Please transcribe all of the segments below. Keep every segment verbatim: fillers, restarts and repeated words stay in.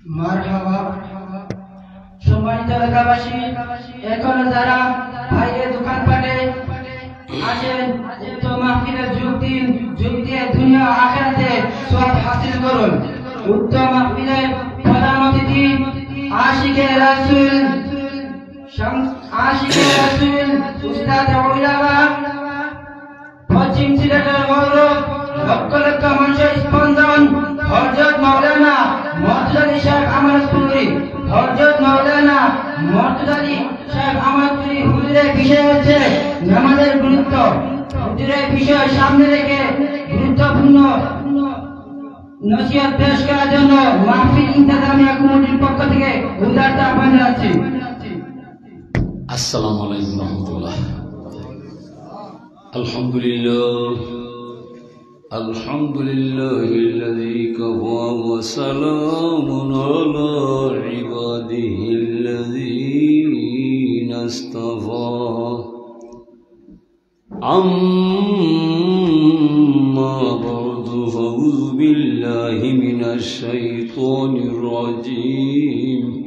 মারহাবা। সম্মানিত এলাকাবাসী, এখনো যারা বাইরে দোকানপাটে আছেন, উক্ত মাহফিলে যোগ দিন, যোগ দিয়ে দুনিয়া আখেরাতে সওয়াব হাসিল করুন। উক্ত মাহফিলের প্রধান অতিথি আশিকে রাসূল, শাম-, আশিকে রাসূল উস্তাদ উলামা, পশ্চিম সিলেটের গৌরব, লক্ষ লক্ষ মানুষের স্পন্দন, হযরত মাওলানা মুর্তজা আলী সাহেব আমানতপুরী। হযরত মাওলানা মুর্তজা আলী সাহেব আমানতপুরী হুজুরের বিষয় হচ্ছে নামাজের গুরুত্ব। হুজুরের বিষয় সামনে রেখে গুরুত্বপূর্ণ নসিহত পেশ করার জন্য মাহফিল ইন্তেজামিয়া কমিটির পক্ষ থেকে উদারতা আহ্বান জানাচ্ছি। আসসালামু আলাইকুম রহমতুল্লাহ। الحمد لله. الحمد لله الذي كفى وسلام على عباده الذين اصطفى. أما بعد، فأعوذ بالله من الشيطان الرجيم.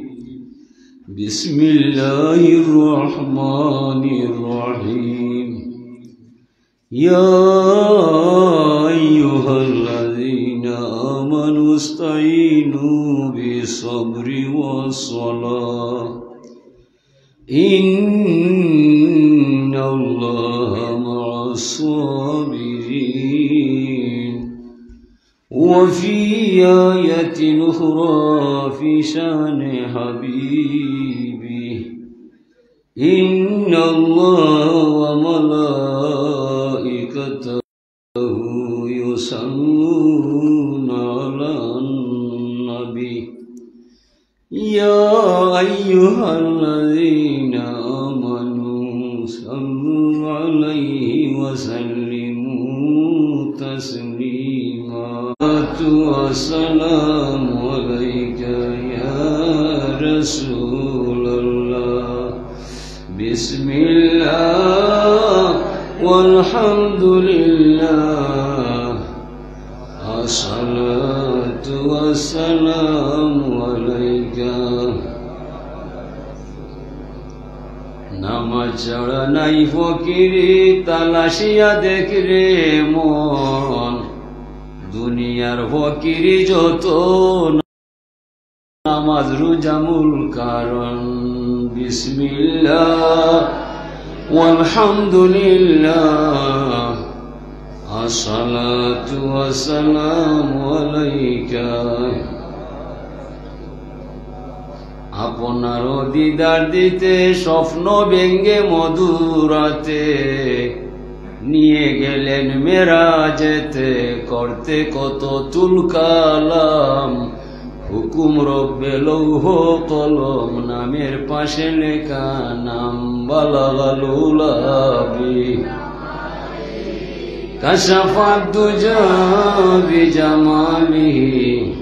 بسم الله الرحمن الرحيم. يا أيها الذين آمنوا استعينوا بالصبر والصلاة، إن الله مع الصابرين. وفي آية أخرى في شأن حبيبه، إن الله وملائكته يصلون على النبي، يا أيها الذين آمنوا صلوا عليه وسلموا تسليما. والسلام عليك يا رسول الله. بسم الله والحمد لله. الصلاة والسلام عليك. নামাজ ছাড়া নাই ফকিরি, তালাশিয়া দেখ রে মন। দুনিয়ার ফকিরি যত, নামাজ রোজা মূল কারণ। বিসমিল্লাহ ওয়ালহামদুলিল্লাহ, আসসালাতু ওয়াসসালামু আলাইকা। আপনারও দিদার দিতে স্বপ্ন ভেঙ্গে মধুরাতে, নিয়ে গেলেন মেরাজেতে, করতে কত তুল কালাম। হুকুম রব্বে লৌহ কলম, নামের পাশে লেখা নাম। বালাগাল উলা বি কাশাফাত দুজা বিজামালিহি,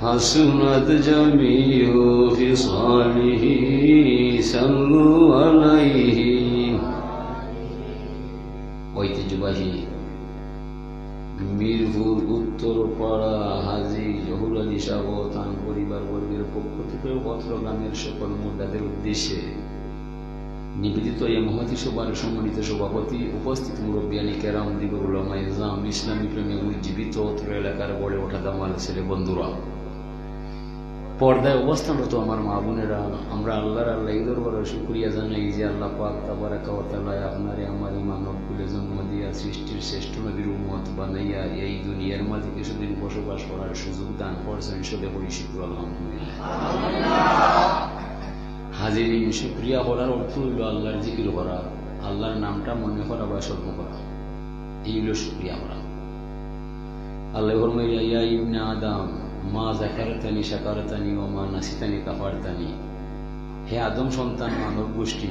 হাসুনাত জামিউ খিসালিহি, সাল্লু আলাইহি। ঐতিহ্যবাহী মিরপুর উত্তরপাড়া হাজী জহুর আলী সাহেব ও তার পরিবারবর্গের পক্ষ থেকে অত্র গ্রামের সকল মুর্দাদের উদ্দেশ্যে নিবেদিত এই মহতী সভার সম্মানিত সভাপতি, উপস্থিত মুরব্বিয়ানে কেরাম, দিগর উলামায়ে জাম, ইসলামী প্রেমে উজ্জীবিত অত্র এলাকার গড়ে ওঠা দামাল ছেলে বন্ধুরা, পর্দায় অবস্থানরত আমার মা বোনেরা, আমরা আল্লাহর আল্লাহ এই দরবারে শুকরিয়া জানাই যে আল্লাহ পাক তাবারাকা ওয়া তাআলা আপনারে আমারে মানব কুলে জন্ম দিয়া সৃষ্টির শ্রেষ্ঠ নবীর উম্মত বানাইয়া এই দুনিয়ার মাঝে কিছুদিন বসবাস করার সুযোগ দান করছেন। সবে পড়ি শুকর আলহামদুলিল্লাহ। হাজিরিন, শুকরিয়া করার অর্থ হইল আল্লাহর জিকির করা, আল্লাহর নামটা মনে করা বা স্মরণ করা, এই হইল শুকরিয়া করা। আল্লাহ ফরমাইলা, "ইয়া ইবনে আদম, মা যাকারতানি শাকারতানি ওয়া মা নাসিতানি কাফারতানি।" হে আদম সন্তান, মানব গোষ্ঠী,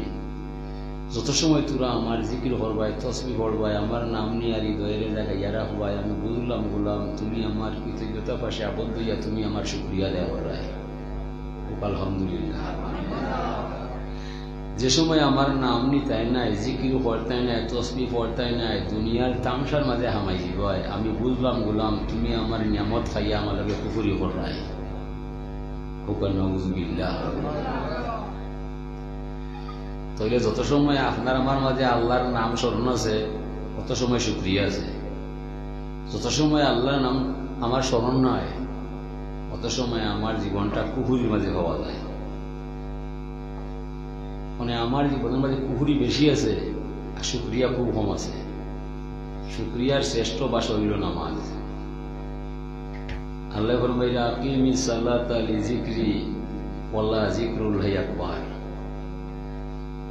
যত সময় তোরা আমার জিকির করবায়, তসবিহ পড়বায়, আমার নাম নিয়া হৃদয়রে জাগাইয়া রাখবায়, আমি বুঝলাম গোলাম, তুমি আমার কৃতজ্ঞতা পাশে আবদ্ধ হইয়া তুমি আমার শুকরিয়া আদায় কররায়। আলহামদুলিল্লাহ। যে সময় আমার নাম নিতায় নায়, জিকির করতায় নায়, তসবি পড়তায় নায়, দুনিয়ার তামশার মাঝে হামাই যিবায়, আমি বুঝলাম, গোলাম, তুমি আমার নিয়ামত খাইয়া আমার লগে কুফুরি কররায়। হুকা নাউজুবিল্লাহ। তাইলে যত সময় আপনার আমার মাঝে আল্লাহর নাম স্মরণ আছে, অত সময় শুকরিয়া আছে। যত সময় আল্লাহর নাম আমার স্মরণ নাই, অত সময় আমার জীবনটা কুফুরির মাঝে পাওয়া যায়। মানে, আমার জীবনের মাঝে কুফুরি বেশি আছে, আর শুকরিয়া খুব কম আছে। শুকরিয়ার শ্রেষ্ঠ ভাষা অইল নামাজ। আল্লাহ ফরমাইলা, "আকিমিস সালাতা লি যিকরি, ওয়ালা যিকরুল্লাহি আকবার।"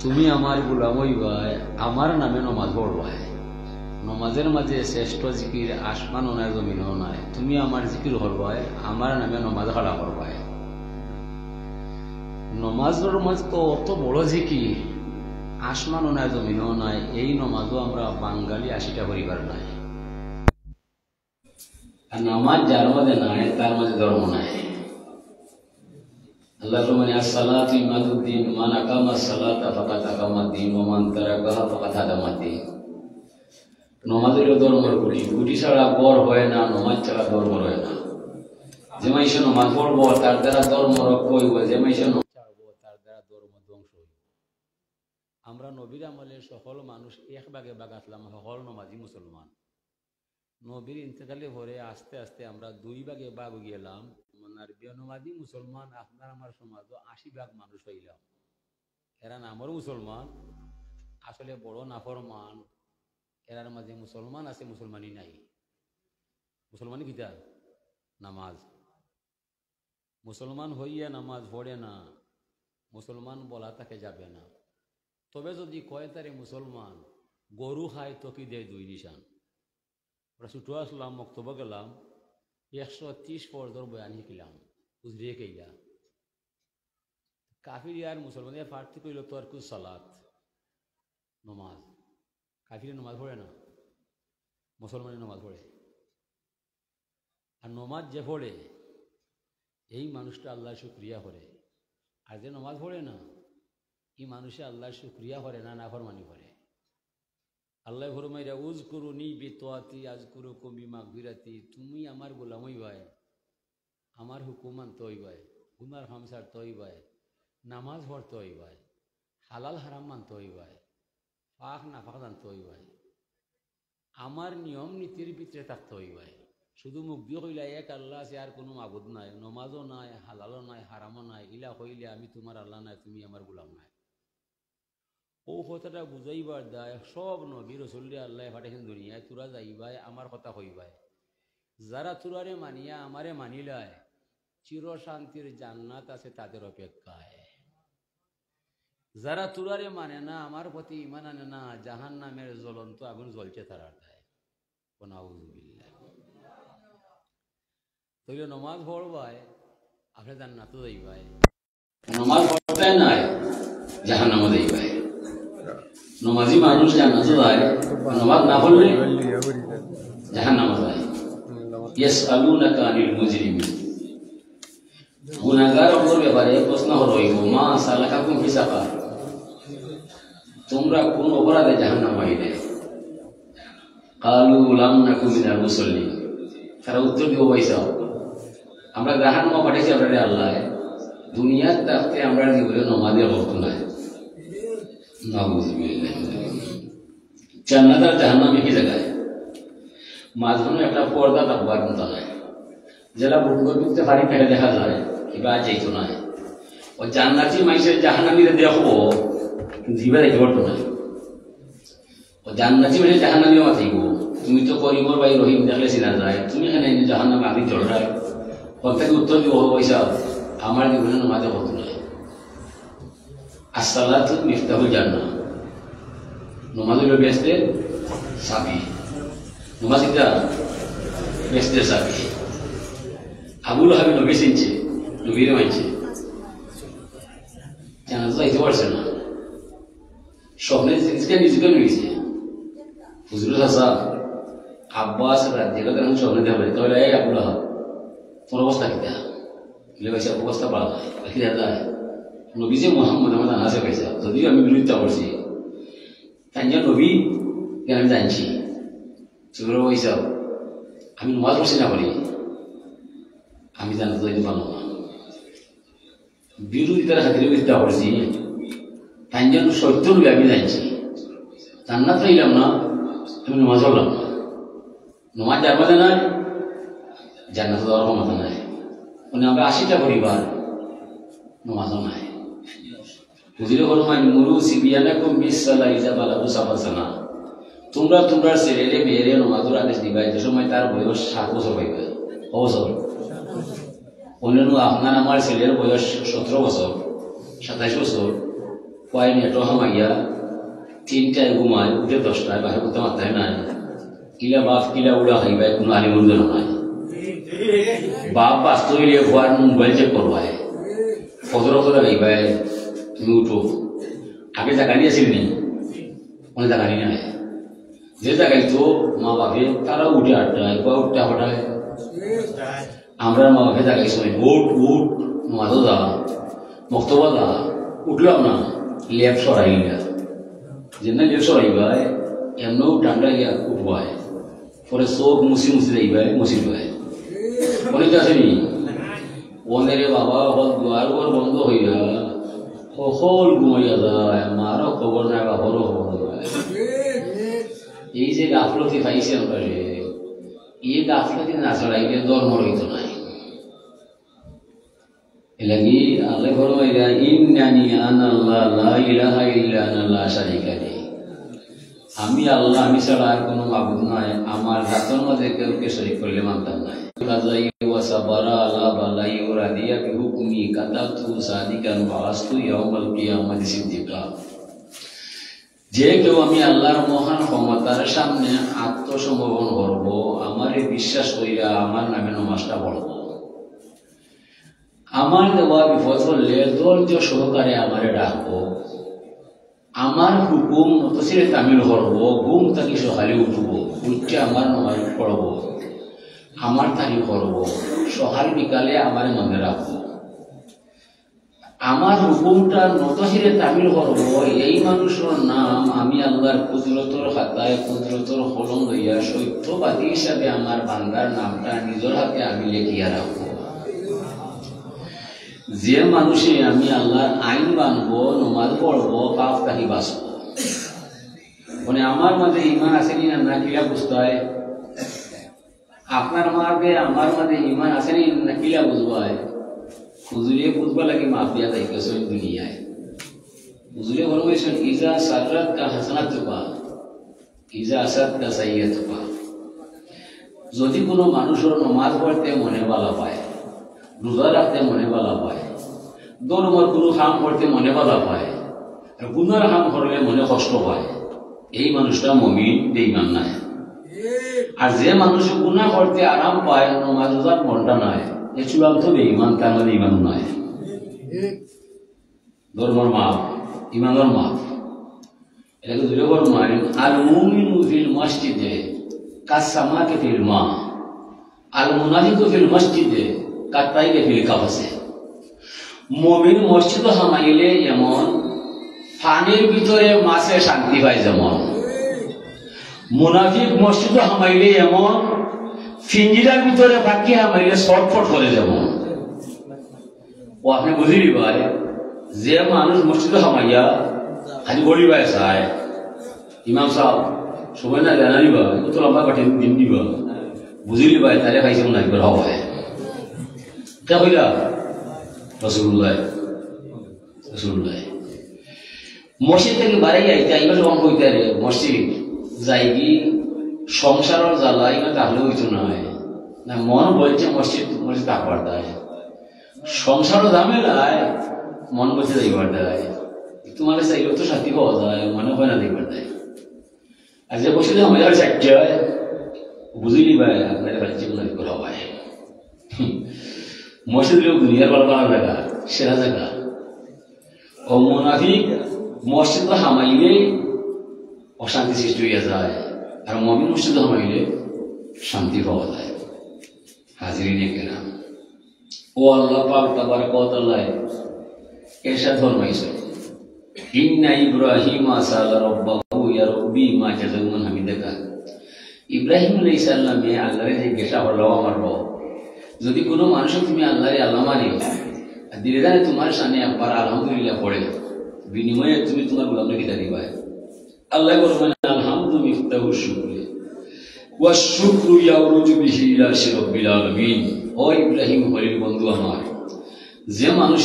তুমি আমার গোলাম অইবায়, আমার নামে নমাজ পড়বায়। নমাজের মাঝে শ্রেষ্ঠ জিকির আসমানও নাই, জমিনও নাই। তুমি আমার জিকির করবায়, আমার নামে নমাজ খাড়া করবায়। নমাজর মাঝে তো অত বড় জিকির, আসমানও নাই, জমিনও নাই। এই নমাজও আমরা বাঙালি আশিটা পরিবার নাই। আর নামাজ যার মাঝে নাই, তার মাঝে ধর্ম নাই। আল্লাহ ফরমানে, "আসসালাতু ইমাদুদ্দিন, মান আকামা সালাতা ফাকাদ আকামাদ্দিন, ওয়া মান তারাকাহা ফাকাদ হাদামাদ্দিন।" নমাজ অইল ধর্মর খুঁটি। খুঁটি ছাড়া ঘর হয় না, নমাজ ছাড়া ধর্ম হয় না। যে মাইনষে নমাজ পড়বো, তার দ্বারা ধর্ম রক্ষা অইবো, যে মাইনষে নমাজ ছাড়বো, তার দ্বারা ধর্ম ধ্বংস অইবো। আমরা নবীর আমলে সকল মানুষ এক ভাগে ভাগ আছলাম, সকল নমাজি মুসলমান। নবীর ইন্তেকালের পরে আস্তে আস্তে আমরা দুই ভাগে ভাগ অই গেলাম। মানে, আর বেনমাজি মুসলমান আপনার আমার সমাজও আশি ভাগ মানুষ অইলাম। এরা নামর মুসলমান, আসলে বড় নাফরমান। এরার মাঝে মুসলমান আছে, মুসলমানি নাই। মুসলমানি কিতা? নামাজ। মুসলমান হইয়া নামাজ পড়ে না, মুসলমান বলা তাকে যাবে না। তবে যদি কয় তারে মুসলমান, গরু খায় তো কি দেয় দুই নিশান। আমরা ছুটো আসলাম, মক্তব গেলাম, একশো ত্রিশ ফরজর বয়ান শিখলাম, বুঝলিয়ে কেইলা? কাফির আর মুসলমানের পার্থক্য অইল তরকুস সালাত, নমাজ। কাফিরে নমাজ পড়ে না, মুসলমানে নমাজ পড়ে। আর নমাজ যে পড়ে, এই মানুষটা আল্লাহর শুকরিয়া করে। আর যে নমাজ পড়ে না, এই মানুষে আল্লাহর শুকরিয়া করে না, নাফরমানি করে। আল্লাহ ফরমাইরা, "উযকুরুনি বিতাআতি আযকুরুকুম বিমাগফিরাতি।" তুমি আমার গোলাম অইবায়, আমার হুকুম মানতে অইবায়, গুনার কাম ছাড়তে অইবায়, নামাজ পড়তে অইবায়, হালাল হারাম মানতে অইবায়, পাক নাপাক জানতে অইবায়। আমার নিয়ম নীতির ভিতরে থাকতে অইবায়। শুধু মুখ দিয়া কইলা, "এক আল্লাহ আছে, আর কুনু মাবুদ নাই, নমাজও নাই, হালালও নাই, হারামও নাই," ইলা কইলে আমি তুমার আল্লাহ নায়, তুমি আমার গোলাম নায়। অউ কথাটা বুঝাইবার দায় সব নবী রসুলরে আল্লায় পাঠাইছইন দুনিয়ায়, তুরা যাইবায়, আমার কথা কইবায়। যারা তুরারে মানিয়া আমারে মানিলায়, চির শান্তির জান্নাত আছে তাদের অপেক্ষায়। যারা তুরারে মানে না, আমার প্রতি ঈমান আনে না, জাহান্নামের জ্বলন্ত আগুন জ্বলছে তারার দায়। ওয়া নাউযুবিল্লাহ। তাইলে নমাজ পড়বায়, আপনে জান্নাতো যাইবায়। নমাজ পড়তায় নায়, জাহান্নামো যাইবায়। নমাজি মানুষ জান্নাতো যায়, নমাজ না পড়লে জাহান্নামো যায়। ইয়াসআলুনাকা আনিল মুজরিমিন। গুনাহগার অকলর ব্যাপারে প্রশ্ন করা অইবো, "মা সালাকাকুম ফি সাকার?" তুমরা কুন অপরাধে জাহান্নামো আইলে? ক্বালু লাম নাকু মিনাল মুসাল্লিন। তারা উত্তর দিবো, "ভাইসাব, আমরা জাহান্নামো পাঠাইছি আমরারে আল্লায়, দুনিয়াত থাকতে আমরার জীবনে নমাজে অক্ত নাই।" নাউযুবিল্লাহ। জান্নাত আর জাহান্নাম একই জাগায়। মাঝখানো একটা পর্দা থাকবার মতো নাই। যেলা বুক করতে পারি তাকে দেখা যায়, কিবা যাইতো নায়। অউ জান্নাতি মাইনষে জাহান্নামীরে দেখবো, কিন্তু ইবা দেখতে পারতো নায়। অউ জান্নাতি মাইনষে জাহান্নামীরে মাতিবো, "তুমি তো করিমর ভাই রহিম, দেখলে চিনা যায়, তুমি কেনে জাহান্নামো আগুন জ্বলরায়?" অউ তাকে উত্তর দিবো, "ও ভাইসাব, আমার জীবনে নমাজে অক্ত নাই।" আসসালাতু মিফতাহুল জান্নাহ। নমাজ অইল বেহেস্তের চাবি। নমাজ কিতা? বেহেস্তের চাবি। আবু লাহাবে নবী চিনছে, নবীরে মানছে। জানাজা যাইতে পারছে না। স্বপ্নে জিনিসটা নিজেকে নিয়েছে। হুজুর চাচা, আব্বাস রাদিয়াল্লাহু তাআলা স্বপ্নে দেখলেন, তাহলে, "এই আবু লাহাব, তোমার অবস্থা কিতা?" বলে, "ভাইসাব, অবস্থা ভালা নায়।" বলে, "কিতা?" নবী যে মোহাম্মদ আমার জানা আছে ভাই সাহেব, যদিও আমি বিরোধিতা করছি, তাই যে নবী কেন আমি জানছি। সুতরাং ভাই সাহেব, আমি নমাজ পড়ছি না করি, আমি জান্নাত যাইতে পারলাম না। বিরোধিতার খাতিরে মিথ্যা করছি, তাই যে সত্য নবী আমি জানছি, জান্নাত পাইলাম না, আমি নমাজ পড়লাম না। নমাজ যার মাঝে নাই, জান্নাত যাওয়ার ক্ষমতা নাই। মানে আমরা আশিটা পরিবার, নমাজও নাই। হুজুরে ফরমাইন, "মুরু সিবিয়ানাকুম বিসসালা ইজা বালাগু সাবা সানা।" তোমরা তোমরা ছেলেরে মেয়েরে নমাজর আদেশ দিবায় যে সময় তার বয়স সাত বছর হইবে। কত বছর? অন্যান্য আপনার আমার ছেলের বয়স সতেরো বছর, সাতাইশ বছর, কয় নেটো হামাইয়া তিনটায় ঘুমায়, উঠে দশটায়, বাহির করতে মাত্রায় নাই। কিলা বাপ, কিলা উড়া খাইবায়, কোনো আলিম উড়বে না। বাপ বাঁচতে হইলে ফুয়ার মোবাইল চেক করবায়, ফজর কথা খাইবায়, তুমি উঠো। আগে জাগানি আছিল নি? কোনো জাগানি নাই। যে জাগাইতো মা বাপে, তারা উঠে আটটায়, ফুয়া উঠতে আটটায়। আমরা মা বাপে জাগাইছি, "উঠ, উঠ, নমাজও যা, মক্তবা যা।" উঠলাম না, লেপ সরাইলা। যে না লেপ সরাইবায়, এমনও ডান্ডা গিয়া উঠবায়। পরে চোখ মুছি মুছি যাইবায়, মুছিবায়। অনেক আছে নি? অনেরে বাবা, হল দুয়ার ঘর বন্ধ হইয়া, হকল ঘুমাইয়া যায়, মারও খবর নাই, বাপরও খবর নাই। এই যে গাফলতি পাইছি আমরা রে, এই গাফলতি না ছাড়াইলে ধর্ম রইতো নাই। এলাগি আল্লাহ ফরমাইলা, "ইন্নানি আনাল্লাহ লা ইলাহা ইল্লা আনা লা শারিকা লি।" আমি আল্লাহ, আমি ছাড়া আর কোনো মাবুদ নাই, আমার জাতর মাঝে কেউকে শরিক করলে মানতাম নাই। রাজাই ওয়া সাবারা আলা বালাই ওয়া রাদিয়া বিহুকমি কাতাবতু সাদিকান ওয়া আস্তু ইয়াউমাল কিয়ামাতি সিদ্দিকা। যে কেউ আমি আল্লাহর মহান ক্ষমতার সামনে আত্মসমর্পণ করব, আমারে বিশ্বাস করিয়া আমার নামে নমাজটা পড়ব, আমার দেওয়া বিপদ হলে ধৈর্য সহকারে আমারে ডাকবো, আমার হুকুম নতশিরে তামিল করব, ঘুম থাকি সকালে উঠব, উঠে আমার নমাজ পড়ব, আমার তারি করব, সকাল বিকালে আমারে মনে রাখব। আমার হুকুমটা নতশিরে তামিল করব, এই মানুষর নাম আমি আল্লাহর কুদরতর খাতায় কুদরতর কলম লইয়া সত্যবাদী হিসাবে আমার বান্দার নামটা নিজর হাতে আমি লেখিয়া রাখব। যে মানুষে আমি আল্লাহর আইন মানব, নমাজ পড়ব, পাপ থাকি বাঁচব। মানে আমার মাঝে ইমান আছে নি না, না কিলা বুঝতায়? আপনার মাঝে, আমার মাঝে ইমান আছে নি না কিলা বুঝবায়? হুজুরে বুঝবার লাগি মাফ দিয়া যাইতেছে দুনিয়ায়। হুজুরে ফরমাইছেন, "ইজা সাররাতকা হাসানাতুকা, ইজা আসাতকা সাইয়্যাতুকা।" যদি কোনো মানুষর নমাজ পড়তে মনে বালা পায়, রোজা রাখতে মনে বালা পায়, ধর্মর কোনো কাম করতে মনে বালা পায়, আর গুনার কাম করলে মনে কষ্ট পায়, এই মানুষটা মমিন, বেঈমান নায়। আর যে মানুষ গুনা করতে আরাম পায়, নমাজ রোজার মনটা নাই, এ চূড়ান্ত বেঈমান, তার মানে ইমান নাই। ধর্মর মাপ, ইমানর মাপ। এটাকে জুড়ে ফরমাইন, "আল মুমিনু ফিল মসজিদে কাসসামাকে ফিল মা, আল মুনাফিকু ফিল মসজিদে কাত্তাইরে ফিল কাফসে।" মুমিন মসজিদো হামাইলে এমন, পানির ভিতরে মাছে শান্তি পায় যেমন, মুনাফিক মসজিদো হামাইলে এমন, পিঞ্জিরার ভিতরে পাখি হামাইলে ছটফট করে যেমন। ও আপনি বুঝিলিবায়, যে মানুষ মসজিদো হামাইয়া খালি ঘড়ি বায় চায়, ইমাম সাহেব, সময় না জানা নিবা, কত লম্বা কঠিন দিন দিবা, বুঝিলিবায়, তারে খাইছে মনে হয়, হয়। কে কইলা? রাসূলুল্লাহ। রাসূলুল্লাহ। মসজিদ থাকি বাড়াই আইতে, এবার যখন কইতে রে, মসজিদ যাইবি, সংসারর জ্বালা, ইনো তাহলে হইতো না। না, মন বলছে মসজিদ, মসজিদ থাকবার দায়। সংসারর ঝামেলায় মন বলছে যাইবার দায়। তোমার চাইলেও তো শান্তি পাওয়া যায়, মনে হয় না যাইবার দায়। আর যে বসে যে আমার সাহায্য হয়, বুঝিলিবায়, আপনার বাড়ির জীবন করা হয়। মসজিদ হলো দুনিয়ার বড় বড় জায়গা, সেরা জায়গা। ও মুনাফিক মসজিদো হামাইলে অশান্তি সৃষ্টি হইয়া যায়, আর মুমিন মসজিদো হামাইলে শান্তি পাওয়া যায়। হাজিরিনে কেরাম, ও আল্লাহ পাক তাবারাকা ওয়া তাআলায় এরশাদ ফরমাইছইন, "ইন্না ইব্রাহিমা সাআলা রাব্বাহু ইয়া রাব্বি মা জাযা লিমান হামিদাকা।" ইব্রাহিম আলাইহিস সালামে আল্লাহরে জিজ্ঞাসা করলা, "ও আমার রব, যদি কুনু মানুষে তুমি আল্লাহরে আল্লাহ মানে, আর দিলে জানে তুমার শানে একবার আলহামদুলিল্লাহ পড়ে, বিনিময়ে তুমি তুমার গোলামরে কিতা দিবায়?" আল্লাহ বলবেন, "আলহামদু মিফতাহু শুকরি, ওয়া শুকরু ইয়ারুজু বিহি ইলা আরশি রাব্বিল আলামিন।" ও ইব্রাহিম খলিল বন্ধু আমার, যে মানুষ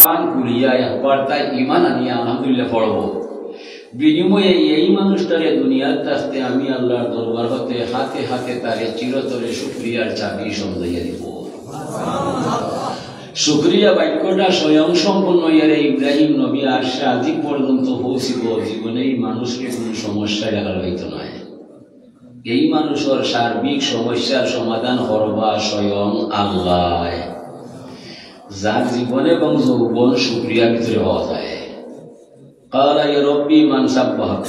পান করিয়া একবার তাই ইমান আনিয়া আলহামদুলিল্লাহ পড়ব, বিনিময়ে এই মানুষটারে দুনিয়ার থাকতে আমি আল্লাহর দরবার হতে হাতে হাতে তারে চিরতরে শুকরিয়ার চাবি সমঝাইয়া দিব। শুকরিয়া বাক্যটা স্বয়ং সম্পন্ন ইয়ারে ইব্রাহিম নবী আরশে আজিম পর্যন্ত পৌঁছিব, জীবনে এই মানুষরে কুনু সমস্যায় রাখা হইতো নায়। এই মানুষর সার্বিক সমস্যার সমাধান করবা স্বয়ং আল্লাহ, যার জীবন এবং যৌবন শুকরিয়ার ভিতরে পাওয়া যায়। কালা ইয়া রব্বি মান সাব্বাহাকা।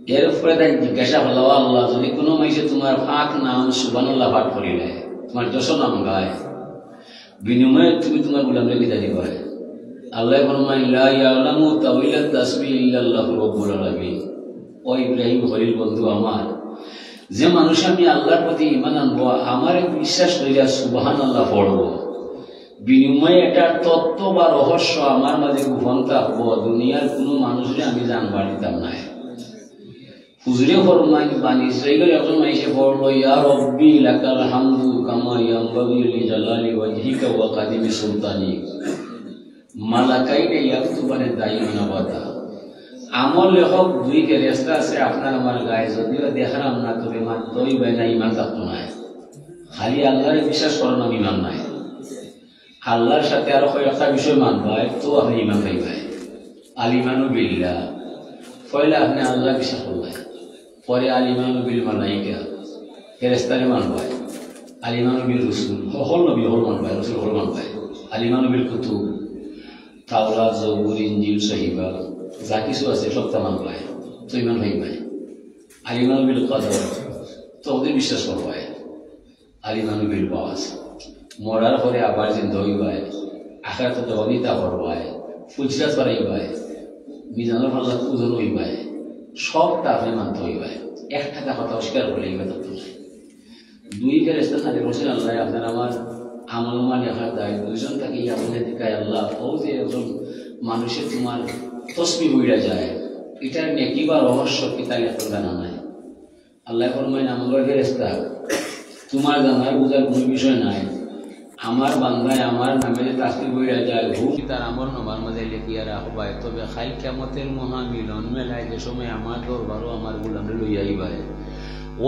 এরপরে তাই জিজ্ঞাসা করলা, "ও আল্লাহ, যদি কুনু মাইনষে তুমার পাক নাম সুবহানাল্লাহ পাঠ করিলে, তুমার যশ নাম গায়, বিনিময়ে তুমি তুমার গোলামরে কিতা দিবায়?" আল্লাহ ফরমাইন, "লা ইয়ালামু তাউইলাত তাসবিহ ইল্লাল্লাহু রাব্বুল আলামিন।" ও ইব্রাহিম খলিল বন্ধু আমার, যে মানুষ আমি আল্লাহর প্রতি ইমান আনবো, আমারে বিশ্বাস করিয়া সুবহানাল্লাহ পড়বো, বিনিময়ে এটার তত্ত্ব বা রহস্য আমার মাঝে গোপন থাকবো, দুনিয়ার কুনু মানুষরে আমি জানবার দিতাম নায়। হুজুরে ফরমাইন, বানি ইসরাইলর একজন মাইনষে পড়লো, "ইয়া রব্বি লাকাল হামদু কামা ইয়ানবাগি লিজালালি ওয়াজহিকা ওয়া কাদিমি সুলতানিক।" মালাকাইনে ইয়াকতুবানে দাইমান আবাদা। আমল লেখক দুই ফেরেশতা আছে আপনার আমার গায়ে, যদিও দেখরাম না, তবে মানতে অইবায়, না ইমান থাকতো নায়। খালি আল্লাহরে বিশ্বাস করো না, ইমান নাই। আল্লাহর সাথে আরো কয়েকটা বিষয় মানবায়, তো আপনে ইমান পাইবায়। আল ইমানু বিল্লাহ, পয়লা আপনে আল্লাহ বিশ্বাস করবায়, পরে আল ইমানু বিল মালাইকা, ফেরেশতারে মানবায়, আল ইমানু বির রুসুল, হকল নবী হকল মানবায়, রসুল হকল মানবায়, আল ইমানু বিল কুতুব, তাওরাত, জবুর, ইনজিল, সহিফা, যা কিছু আছে সবটা মানবায়, তো ইমান পাইবায়। আল ইমানু বিল কদর, তকদির বিশ্বাস করবায়। আল ইমানু বিল বাস, মরার পরে আবার জিন্দা অইবায়, আখেরাতো জবাবিতা করবায়, ফুলসিরাত পার অইবায়, মিজানর পাল্লাত ওজন অইবায়, সবটা আপনে মানতে অইবায়। একটা কথা অস্বীকার করলে ইমান থাকতো নায়। দুই ফেরেশতা নাজিল করছইন আল্লাহ, আপনার আমার আমলনামা লেখার দায়। দুইজন থাকি আপনে দেখায় আল্লাহ, ও যে একজন মানষে তুমার তসবি বইরা যায়, ইটার নেকি বা রহস্য কিতা লেখা জানা নাই। আল্লাহ ফরমাইন, "আমলর ফেরেশতা, তুমার জানার বুঝার কুনু বিষয় নাই। আমার বান্দায় আমার নামে যে তাসবি বইরা যায়, হুম, তার আমলনামার মাঝে লেখিয়া রাখবায়, তবে কাইল কিয়ামতর মহামিলন মেলায় যে সময় আমার দরবারো আমার গোলামরে লইয়া আইবায়,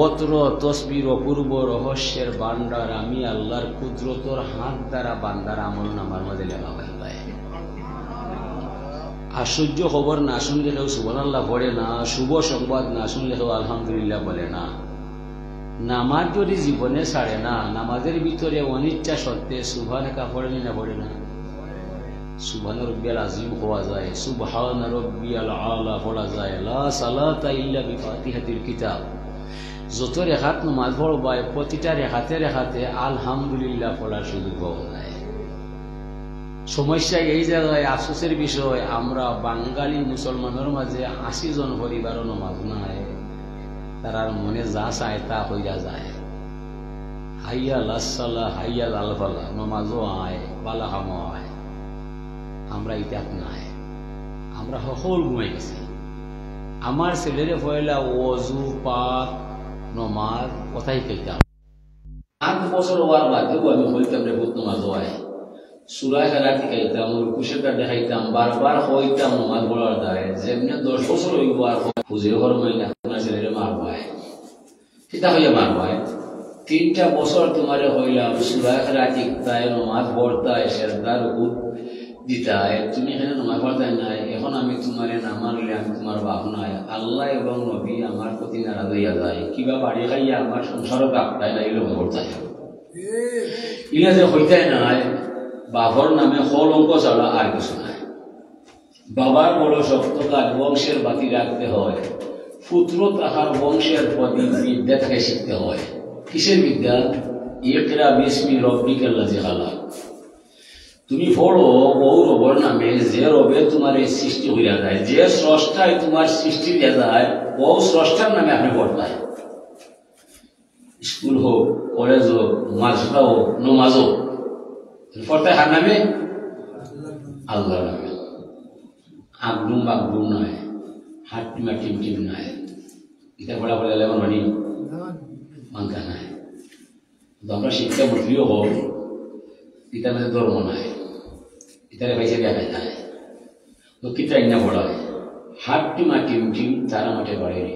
অত্র তসবির অপূর্ব রহস্যের ভান্ডার আমি আল্লাহর কুদরতর হাত দ্বারা বান্দার আমলনামার মাঝে লেখা অইবায়।" আশ্চর্য খবর, না শুনলে কেউ সুবহানাল্লাহ পড়ে না, শুভ সংবাদ না শুনলে কেউ আলহামদুলিল্লাহ বলে না। নামাজ যদি জীবনে ছাড়ে না, নামাজের ভিতরে অনিচ্ছা সত্ত্বে সুবহানাকা পড়ে নি না পড়ে না? সুবহান রব্বিয়াল আজিম কওয়া যায়, সুবহান রব্বিয়াল আলা পড়া যায়, লা সালাতা ইল্লা বিফাতিহাতিল কিতাব। যত রেকাত নামাজ পড়বায়, প্রতিটা রেকাতে রেকাতে আলহামদুলিল্লাহ পড়ার সুযোগ পাওয়া যায়। সমস্যা এই জাগায় আফসোসের বিষয়, আমরা বাঙালি মুসলমানর মাঝে আশি জন পরিবারও নামাজ নাই, তারার মনে যা চায় তা কইরা যায়। হাইয়াল আসসালা, হাইয়াল আল ফালা, নামাজও আয়, বালা কামও আয়, আমরা ইতাত নাই, আমরা হকল ঘুমাই গেছি। আমার ছেলেরে পয়লা অজু, পাক, নমাজ, কথাই কইতাম। আট বছর অওয়ার বাদেও আমি কইতাম রে, বহুত নমাজ অয়। সূরা ইখলাস শিখাইতাম, রুকু সেজদা দেখাইতাম, বারবার কইতাম নমাজ পড়ার দায়। যেমনে দশ বছর অইবো আর কই-, হুজুরে ফরমাইন, "আপনার ছেলেরে মারবায়।" কিতা কইয়া মারবায়? তিনটা বছর তুমারে কইলাম, সূরা ইখলাস শিখতায়, নমাজ পড়তায়, সেজদা রুকু দিতায়, তুমি কেনে নমাজ পড়তায় নায়? এখন আমি তুমারে না মারলে আমি তুমার বাপ নায়। আল্লাহ এবং নবী আমার প্রতি নারাজ অইয়া যায়। কিবা বাড়ি খাইয়া আমার সংসারও কাঁপতায় না, এই লোক করতায়। ইলা যে কইতায় নায়, বাপর নামে কলঙ্ক ছাড়া আর কিছু নাই। বাবার বড় শক্ত কাজ, বংশের বাতি রাখতে হয়। পুত্র তাহার বংশের প্রদীপ, বিদ্যা তাকে শিখতে হয়। কিসের বিদ্যা? ইকরা বিসমি রব্বিকাল্লাযী খালাক। তুমি পড়ো, অউ রবর নামে, যে রবে তুমারে সৃষ্টি করিয়া যায়, যে স্রষ্টায় তুমার সৃষ্টি দিয়া যায়, অউ স্রষ্টার নামে আপনে পড়তায়। স্কুল হোক, কলেজ হোক, মাদ্রাসা হোক, নমাজ হোক, পড়তায় কার নামে? আল্লার নামে। আগডুম বাগডুম নায়, হাট্টিমা টিমটিম নায়। ইতা পড়া পড়লে লেমন মানি মানতা নায়। তো আমরা শিক্ষা মন্ত্রীও হই, ইতার মধ্যে ধর্ম নাই, ইতারে পাইছে বেকায় নাই। তো কিতা ইন্না পড়া হয়? হাট্টিমা টিম টিম, তারা মাঠে বাড়ে রে।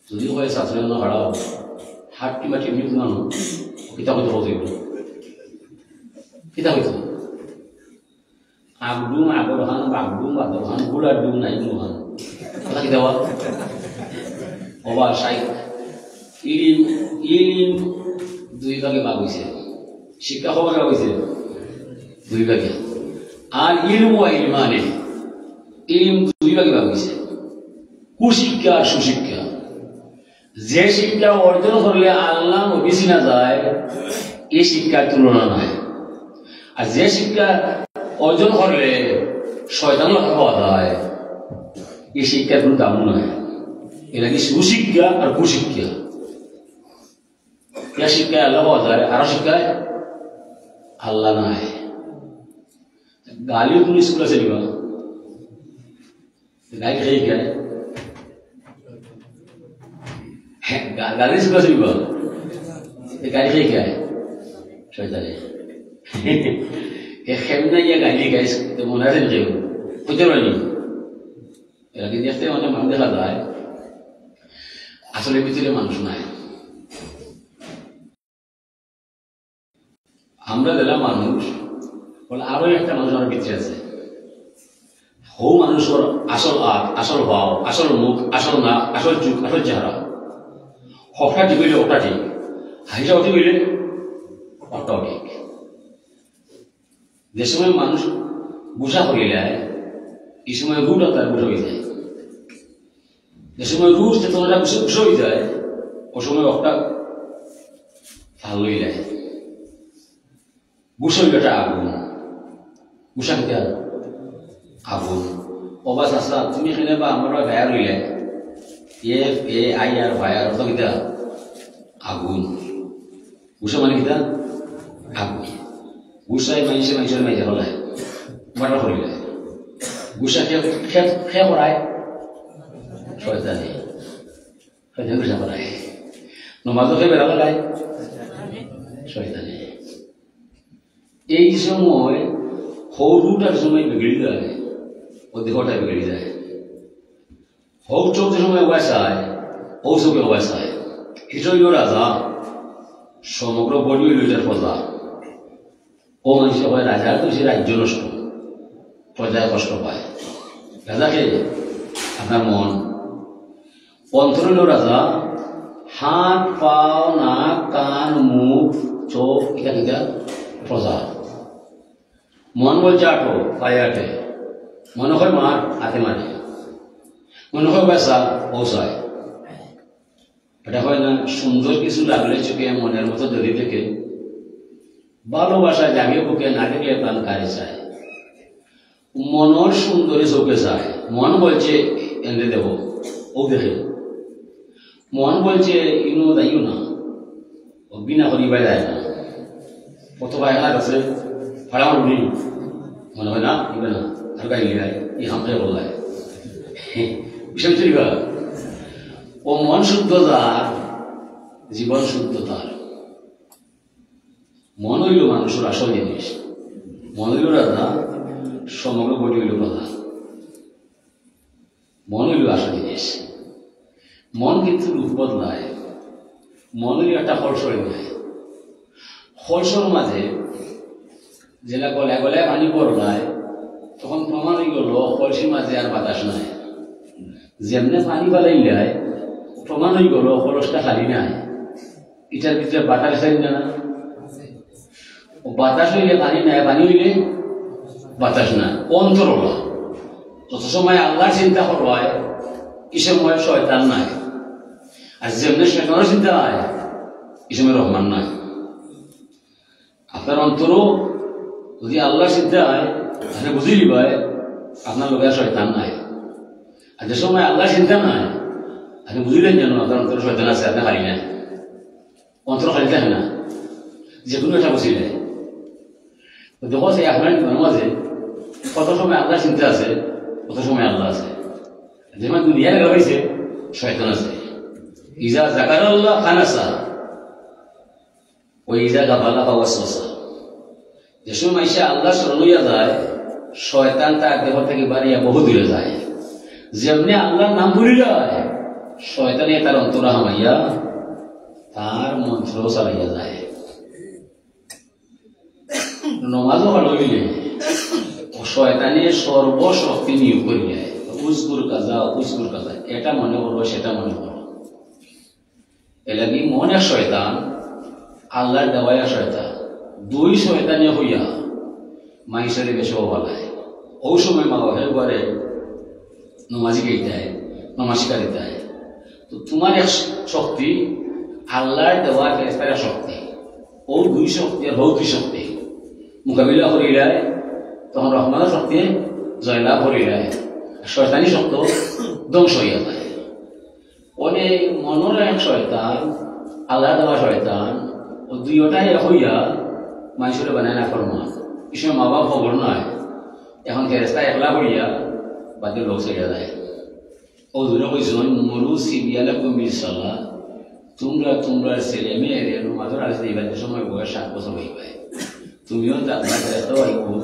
যদি কয় ছাত্র জন্য হারাও, হাট্টিমা টিম টিম না, কিতা কইতো কইতো কিতা কইতো? আগডুম, আগর হান, বাগডুম, বাদর হান, গুড়ার ডুম, নাই গুড় হান। কথা কিতা বা? ওবা সাই, ইলিম, ইলিম দুই ভাগে ভাগ হইছে। শিক্ষা কয় ভাগে ভাগ হইছে? দুই ভাগে। আর ইলম ওয়া ইলমানে, ইলিম দুই ভাগে ভাগ হইছে, কুশিক্ষা আর সুশিক্ষা। যে শিক্ষা অর্জন করলে আল্লাহ নবী চিনা যায়, এই শিক্ষার তুলনা নাই। আর যে শিক্ষা অর্জন করলে শয়তান লক্ষ্য পাওয়া যায়, এই শিক্ষার কোনো দাম নাই। এর লাগি সুশিক্ষা আর কুশিক্ষা। ইয়া শিক্ষায় আল্লাহ পাওয়া যায়, আর শিক্ষায় আল্লাহ নাই। গালিও কোনো স্কুল আছে নিবা? গালি খেয়ে খায়। হ্যাঁ, গা-, গালি স্কুল আছে নিবা? গালি খেয়ে খায়। শয়তানে। এ খেমনা গিয়া গালি খায়, তো মনে আছে নি কেউ? হইতে পারেনি। এরা কিন্তু দেখতে অনেক মানুষ দেখা যায়, আসলে ভিতরে মানুষ নাই। আমরা যেলা মানুষ, বলে আরো একটা মানুষ আমার ভিতরে আছে। হউ মানুষর আসল আত, আসল ভাব, আসল মুখ, আসল নাক, আসল চুখ, আসল চেহারা। হকটা ঠিক হইলে হকটা ঠিক, হাসিটা ঠিক হইলে হকটাও ঠিক। যে সময় মানুষ গুসা করিলায়, এই সময় রুহটা তার গুসা হয়ে যায়। যে সময় রুহ চেতনাটা গুসা, গুসা হয়ে যায়, ও সময় হকটা ফাল হয়ে যায়। গুসা হইল একটা আগুন। গুসা কিতা? আগুন। ও বা চাচা, তুমি এখানে বা আমরা গায়া রইলে, এফ এ আই আর ফায়ার, অর্থ কিতা? আগুন। গুসা মানে কিতা? আগুন। গুসায় মানুষে মানুষের মাঝে হলায়, বাটা করিলে। গুসা কে, কে, কে করায়? শয়তানে। শয়তানে গুসা করায়। নমাজও কে বেড়া লাগায়? শয়তানে। এই সময় হউ রুহটার সময় বিগড়ি যায়, ও দেহটা বিগড়ি যায়। হউ চোখ যে সময় ওবায় চায়, হউ চোখে ওবায় চায়। এটা হইল রাজা, সমগ্র বডি হইল এটার প্রজা। ও মানুষে কয় রাজার তো সে রাজ্য নষ্ট, প্রজায় কষ্ট পায়। রাজা কে? আপনার মন। অন্তর হইল রাজা, হাত, পাও, নাক, কান, মুখ, চোখ, ইটা কিতা? প্রজা। মন বলছে আটো, পায়ে আটে। মনে হয় মার, হাতে মারে। মনে হয় বেসা, পৌঁছায়। এটা হয় না, সুন্দর কিছু লাগলে চোখে মনের মতো ধরে দেখে। ভালোবাসা জাগে বুকে, না দেখলে প্রাণ কারে চায়। মনর সুন্দরী চোখে চায়, মন বলছে এনে দেব, ও দেখে। মন বলছে ইনো যাইও না, ও বিনা করি বাইরে যায় না। কত পায়খানা আছে, ফাড়া মারুনি, মনে হয় না, ইবে না, আর গাইলে গাই, এই হামকে বললায়। বিষয় চুরি করা। ও মন শুদ্ধ যার, জীবন শুদ্ধ তার। মন হইল মানুষের আসল জিনিস। মন হইল রাজা, সমগ্র বডি হইল প্রজা। মন হইল আসল জিনিস। মন কিন্তু রূপ বদলায়। মন হইল একটা কলসর ন্যায়। কলসর মাঝে যেলা গলায় গলায় পানি পড়লায়, তখন প্রমাণ হয়ে গেল কলসির মাঝে আর বাতাস নাই। যেমনে পানি ফালাইলায়, প্রমাণ হয়ে গেল কলসটা খালি নাই। এটার ভিতরে বাতাস আছে না? ও বাতাস হইলে পানি নাই, পানি হইলে বাতাস না। অন্তর হলো। যত সময় আল্লাহর চিন্তা করবায়, এই সময় শয়তান নাই। আর যেমনে শয়তানের চিন্তা হয়, এই সময় রহমান নাই। আপনার অন্তরও যদি আল্লাহর চিন্তা হয়, আপনে বুঝিলিবায় আপনার লগে আর শয়তান নাই। আর যে সময় আল্লাহর চিন্তা নাই, আপনে বুঝিলেন যেন আপনার অন্তরে শয়তান আছে, আপনে খালি না, অন্তর খালি থাকে না, যে কোনো একটা বুঝিলে। তো দেখো, সেই আপনার জীবনের মাঝে কত সময় আল্লাহর চিন্তা আছে, কত সময় আল্লাহ আছে। যে সময় দুনিয়া লাগা হয়েছে, শয়তান আছে। ইজা জাকারাল্লাহ খানাসা, ওই ইজা গাফালা ফাওয়াসওয়াসা। যে সময় মানুষে আল্লাহ স্মরণ হইয়া যায়, শয়তান তার দেহ থেকে বাড়িয়া বহু দূরে যায়। যেমনি আল্লাহর নাম ভুলি যায়, শয়তানে তার অন্তরে হামাইয়া তার মন্ত্র চালাইয়া যায়। নমাজও ভালো হইলে ও শয়তানে সর্বশক্তি নিয়োগ করিয়া, উজগুর কাজা, উজগুর কাজা, এটা মনে করো, সেটা মনে করো। এর লাগি মন এক শয়তান, আল্লাহর দেওয়া এক শয়তান, দুই শয়তানে হইয়া মানুষরে বেশ বালায়। ওই সময় মা বাপের ঘরে নমাজি গেইতায়, নমাজ শিক্ষা দিতায়। তো তোমার এক শক্তি, আল্লাহর দেওয়া ফেরেস্তার এক শক্তি, ও দুই শক্তি আর হৌ দুই শক্তি মোকাবিলা করিলায়, তখন রহমানের শক্তি জয়লাভ করিলায়, আর শয়তানি শক্তি ধ্বংস হইয়া যায়। ওনে মনর এক শয়তান, আল্লাহ দেওয়া শয়তান, ও দুইটাই এক হইয়া মানুষরে বানায় না ফরমান। এই সময় মা বাপ খবর নাই, এখন ফেরেস্তা একলা করিয়া বাদে লোক ছেড়ে দেয়। ও দুজনে কইছইন, "মুরু সিবিয়ানাকুম বিস সালাহ", তোমরা তোমরার ছেলে মেয়েরে নমাজর আদেশ দিবায়, যে সময় বয়স সাত বছর হইবায়। তুমিও তা-, তার ফেরেস্তাও আইবো,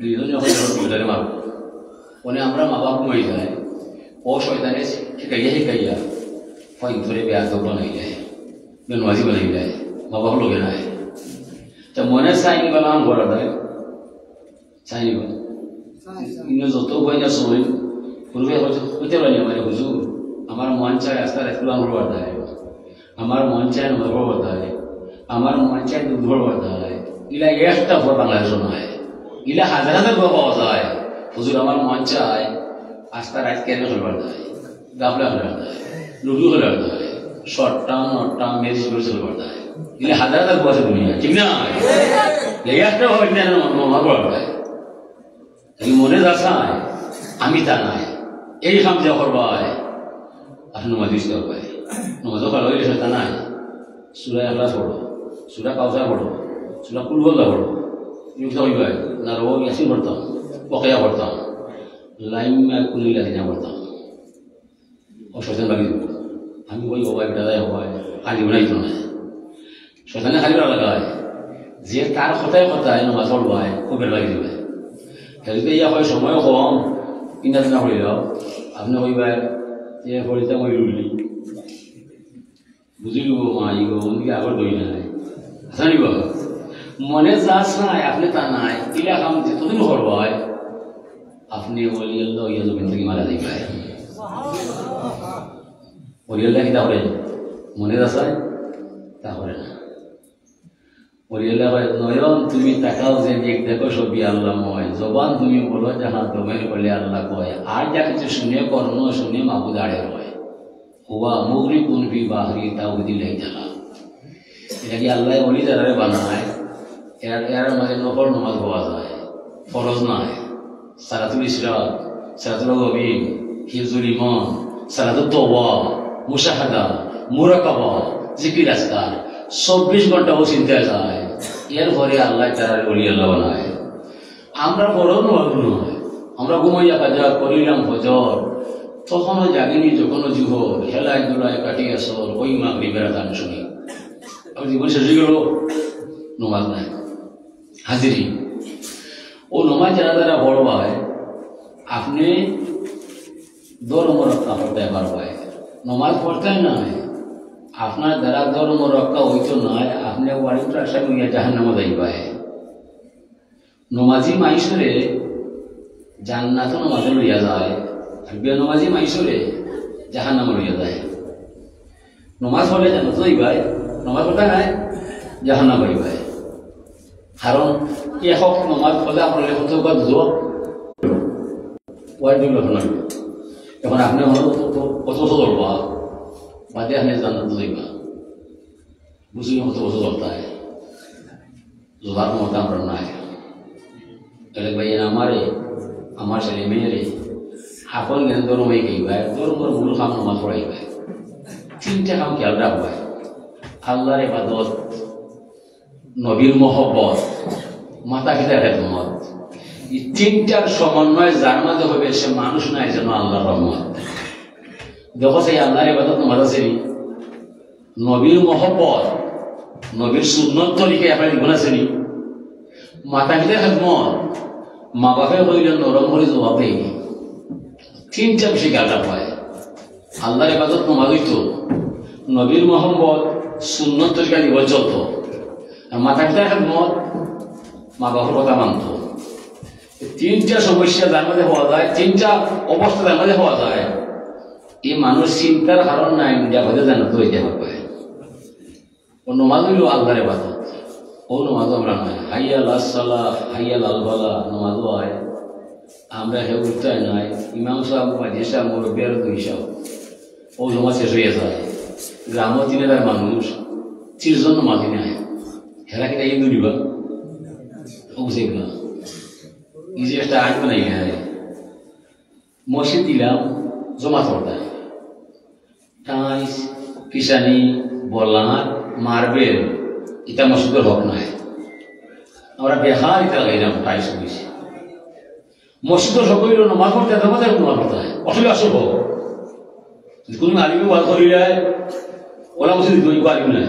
দুইজনে এখন যখন দুইজনে মারবো। ওনে আমরা মা বাপ ঘুমাই যায়, ও শয়তানে শিখাইয়া শিখাইয়া, হয় ধরে বেয়াদব বানাই যায়, বেনমাজি বানাই যায়, মা বাপ লগে নাই। তা মনে চাইনি বালা আম করা যায়, চাইনি বালা। ইনো যত কই না সময়, হুজুরে কইতে, কইতে পারি আমারে, "হুজুর, আমার মন চায় আস্তা রাত কুরআন পড়বার দায়, আমার মন চায় নমাজ পড়বার দায়, আমার মন চায় দুধ পড়বার দায়।" ইলা একটা ঘর বাংলাদেশও নাই, ইলা হাজার হাজার ঘর পাওয়া যায়। "হুজুর, আমার মন চায় আস্তা রাত কেন খেলবার দায়, গাফলা খেলবার দায়, লুডু খেলবার দায়, short term, not term, magic করে খেলবার দায়।" ইলা হাজার হাজার ঘর আছে দুনিয়া, ঠিক না? ইলা একটা ঘর ইন্ডিয়ার নমাজ পড়বার দায়। এই মনে যা চায়, আমি তা নাই। এই কাম যে করবায়, আর নমাজ ইস্তে করবায়। নমাজও ভালো হইলে সেটা নাই। সূরা ইখলাস পড়ো, সূরা কাউসার পড়ো, সূরা কুল হুয়াল্লাহ পড়ো। তুমি কিতা কইবায়? না রো ইয়াসিন পড়তাম, ওয়াকিয়া পড়তাম, লাইম্মা কুলিল্লা দিনা পড়তাম। ও শয়তান ভাগি দিব। আমি কই, "ও ভাই, বেটা যায়, ও ভাই, খালি বানাইতো না।" শয়তানে খালি বানা লাগায়। যে তার কথায় কথায় নমাজ পড়বায়, ও বেটা লাগি দিবায়। হে যদি ইয়া কয়, "সময় কম, ইন্না দিনা পড়ি যাও।" আপনে কইবায়, "যে পড়িতাম ওই রুলি।" বুঝিল গো মা, ইগো, অন্যদিকে আগর দই নাই। জানি বাবা, মনে যা চায়, আপনে তা নাই। ইলা কাম যতদিন করবায়, আপনে ওলি আল্লাহ হইয়া জমিন থাকি মারা যাইবায়। ওলি আল্লাহ কিতা করে? মনে যা চায়, তা করে না। ওলি আল্লাহ কয়, "নয়ন তুমি তাকাও যে দিক দেখো সবই আল্লাহময়, জবান তুমি বলো যাহা দমের বলে আল্লাহ কয়, আর যা কিছু শুনে কর্ণ শুনে মাবুদ আড়ে রয়।" হুয়া মুগরিকুন ফি বাহরি তাওহিদিল্লাহি তাআলা। ইটা কি আল্লাহ ওলি যারারে বানায়, এরা, এরার মাঝে নফল নামাজ পাওয়া যায়, ফরজ নাই। সালাতুল ইশরাক, সালাতুল আওয়াবিন, হিফজুল ইমান, সালাতুত তাওবা, মুশাহাদা, মুরাকাবা, জিকির আজকার, চব্বিশ ঘন্টা ও চিন্তায় যায়। এরপরে আল্লাহ তাআলা ওলি আল্লাহ বানায়। আমরা বড় নয়, আমরা ঘুমাইয়া কাজা করিলাম ফজর, তখনও জাগিনি যখনও জুহর, খেলায় ধুলায় কাটিয়া সর, ওই মাগরিবের আজান শুনি। আমার জীবন শেষ হয়ে গেল, নমাজ নাই, হাজিরি। ও নমাজ যারা যারা পড়বায়, আপনে ধর্ম রক্ষা করতে পারবায়, নমাজ পড়তে নয়, আপনার দ্বারা ধর্ম রক্ষা হইতো নয়, আপনি ওয়ারিফ রাশাই হইয়া জাহান্নামে যাইবায়। নমাজি মাইসরে জান্নাত নমাজে লইয়া যায়, আর বেনমাজি মাইসরে জাহান্নামে লইয়া যায়। নমাজ পড়লে জান্নাত যাইবায়, নমাজ পড়তে নাই, জাহান্নামে যাইবায়। কারণ একক নমাজ পড়লে আপনার এখন তো বা দুজো ওয়াজিব এখন আমি। এখন আপনি এখন কত, কত বছর ধরবা, বাদে আপনি জান্নাত যাইবা। বুঝলি কত বছর ধরতে হয়? জোগাড় মতো আমরা নাই। তাইলে ভাই, এরা আমারে, আমার ছেলে মেয়েরে, আপন জ্ঞান ধর্ম হয়ে গেই ভাই, ধর্মর মূল কাম নামাজ পড়াই ভাই। তিনটা কাম খেয়াল রাখবায়। আল্লাহর ইবাদত, নবীর মহব্বত, মাতা পিতার খেদমত। এই তিনটার সমন্বয় যার মাঝে হবে, সে মানুষ নায়, যেন আল্লাহর রহমত। দেখো, সেই আল্লাহর ইবাদত নামাজ আছে নি, নবীর মহব্বত, নবীর সুন্নত তরিকা আপনার জীবন আছে নি, মাতা পিতার খেদমত, মা বাপে কইলে নরম করে জবাব দেয়নি। তিনটা বিষয় খেয়াল রাখবায়। আল্লাহর ইবাদত নামাজ হইতো, নবীর মহব্বত, সুন্নত তরিকা জীবন চলতো, আর মাতা পিতার খেদমত, মা বাপর কথা মানতো। এই তিনটা সমস্যা যার মাঝে হওয়া যায়, তিনটা অবস্থা যার মাঝে হওয়া যায়, এই মানুষ চিন্তার কারণ নাই, নিরাপদে জান্নাত হইতে পারবে। ও নমাজ হইল আল্লাহর ইবাদত। ও নমাজ আমরা নাই। হাইয়াল আসসালা, হাইয়াল আলবালা, নমাজও হয়। আমরা হে উঠতে নাই। ইমাম সাহেব, মাঝে সাহেব, মুরব্বী আর দুই সাহেব। ও জমা শেষ হয়ে যায়। গ্রামও তিন হাজার মানুষ, তিরিশ জন নমাজি নাই। হেরা কিনা এই দুনিবা? ও বুঝে না। এই যে একটা আইন বানাই নাই। মসজিদ দিলাম, জমা পড়তায়। টাইলস, পিছানি, বলার, মার্বেল, ইটা মসজিদর হক নাই। আমরা বেকার ইটা লাগাইলাম, টাইলস অইছে। মসজিদর হক অইল নমাজ পড়তে, নমাজ পড়তে হয়। অসুবিধা আসল হক। যদি কোনো আলিমে ওয়াজ করি যায়, ওলা মসজিদ দিতে আলিম নাই।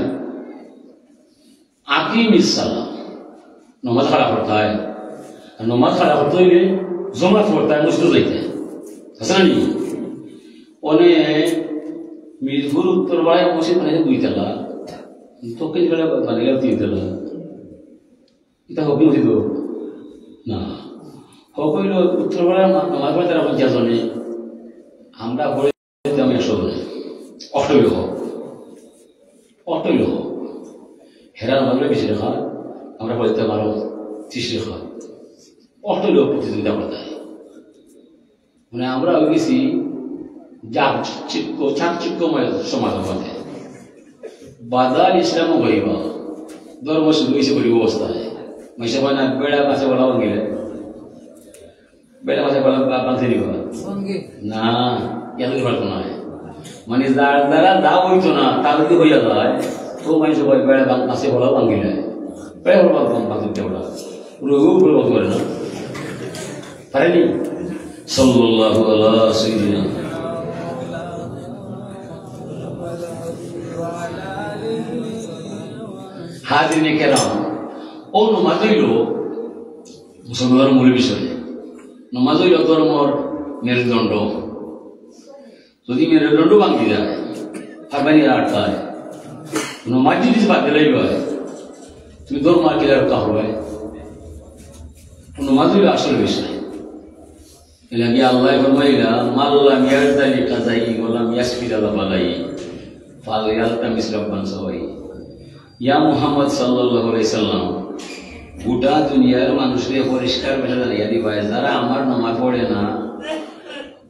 আকিমিস সালাহ। নমাজ খাড়া করতে হয়। আর নমাজ খাড়া করতে হইলে জমাত পড়তে হয়, মসজিদে যাইতে হয়। আছে না নি? অনে মিরপুর উত্তর পাড়ায় মসজিদ বানাইছে দুই তলা, দক্ষিণ পাড়ায় বানাইলে তিন তলা। ইটা হক মসজিদ? না। হক অইল উত্তর পাড়ায় মা-, নমাজ পড়ে তারা পঞ্চাশ জনে, আমরা পড়ে আমি একশো জনে। অটল হক। অটল হক। হেরা নমাজ পড়ে বিশ রেখা, আমরা পড়তে পারো ত্রিশ রেখা। অটল হক প্রতিযোগিতা করতে হয়। মানে আমরা হয়ে গেছি চাকচিক্য, চাকচিক্যময় সমাজের মধ্যে। বাজার ইসলামও গরিব, ধর্ম শুরু হয়েছে গরিব অবস্থায়। মাইসে হয় না, বেড়া গাছে বলা ভাঙিলে, বেড়া গাছে বলা বা-, বাঁধে নিব না। না, এত কি পারতো না। মানে যার দ্বারা যা হইতো না, তা যদি হইয়া যায়, তো মাইসে হয় বেড়া বাং-, গাছে বলা ভাঙিলে, বেড়া বলা বাং-, বাঁধতে বলা। রোগও উপরে বলতে পারে না। পারেনি? সাল্লাল্লাহু আলা সাইয়্যিদিনা। হাজিরিনে কেরাম, ও নমাজ হইল মুসলমানের মূল বিষয়। নমাজ হইল ধর্মর মেরুদণ্ড। যদি মেরুদণ্ড ভাঙি যায়, আর ভাঙি আর আটকায়। নমাজ যদি বাদ দিলেই হয়, তুমি ধর্ম আর কি রক্ষা হবে? নমাজ হইল আসল বিষয়। এর লাগি আল্লাহ ফরমাইলা, "মাল্লাম ইয়ারদালি কাজাই ওয়ালাম ইয়াসফির আলা বালাই, ফাল ইয়ালতামিস রাব্বান সাওয়াই।" ইয়া মুহাম্মদ সাল্লাল্লাহু আলাইহি সাল্লাম, গোটা দুনিয়ার মানুষরে পরিষ্কার ভাষা জানাইয়া দিবায়, যারা আমার নমাজ পড়ে না,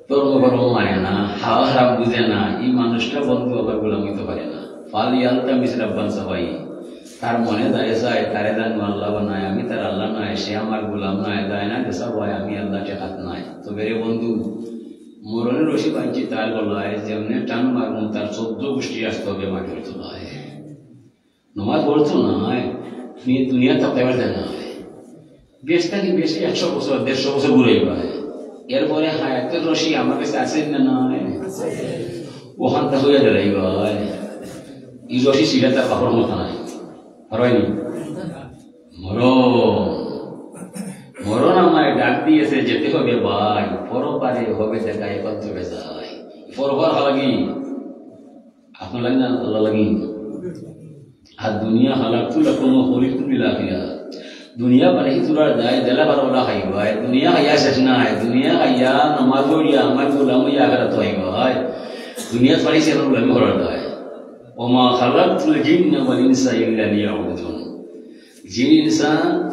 ধর্ম কর্ম মানে না, হালাল হারাম বুঝে না, এই মানুষটা বন্ধু আবার গোলাম হইতে পারে না। ফাল ইয়ালতামিস রাব্বান সাওয়াই। তার মনে যায় চায়, তারে জানো আল্লাহ বানায়, আমি তার আল্লাহ নায়, সে আমার গোলাম নায়, যায় না দেশা ভাই, আমি আল্লাহ ঠেকাত নাই। তবে রে বন্ধু, মরণের রশি বাঁধছি তার গলায়, যেমনে টান মারমু তার চোদ্দ গোষ্ঠী আসতে হবে মাটির তলায়। নমাজ পড়তো না, তুমি দুনিয়া থাকতে পারতে না। বেশ থাকি বেশি একশো বছর, দেড়শো বছর ঘুরাইবা। এরপরে হায়াতের রশি আমার কাছে আছে না নাই? ওখান থেকে হইয়া দাঁড়াইবা। এই রশি ছিঁড়া তার বাপর মতো নাই। আর হয়নি? মরণ। মরণ আমায় ডাক দিয়েছে, যেতে হবে ভাই। পরপারে হবে দেখা, এখন তবে যাই। পরপার হালাকি আপনার লাগি না আল্লাহ লাগি? আর দুনিয়া খালাকতু লাকুম ওয়া খুলিকতু লিল আখিরাহ। দুনিয়া বানাইছি তোরার দায়, যেলা পারো ওলা খাইবায়। দুনিয়া খাইয়া শেষ নায়, দুনিয়া খাইয়া নমাজ পড়িয়া আমার গোলাম হইয়া আখিরাত আইবায়। দুনিয়া বানাইছি আমার গোলামি করার দায়। ওয়া মা খালাকতুল জিন্না ওয়াল ইনসা ইল্লা লিয়াবুদুন। জিন ইনসান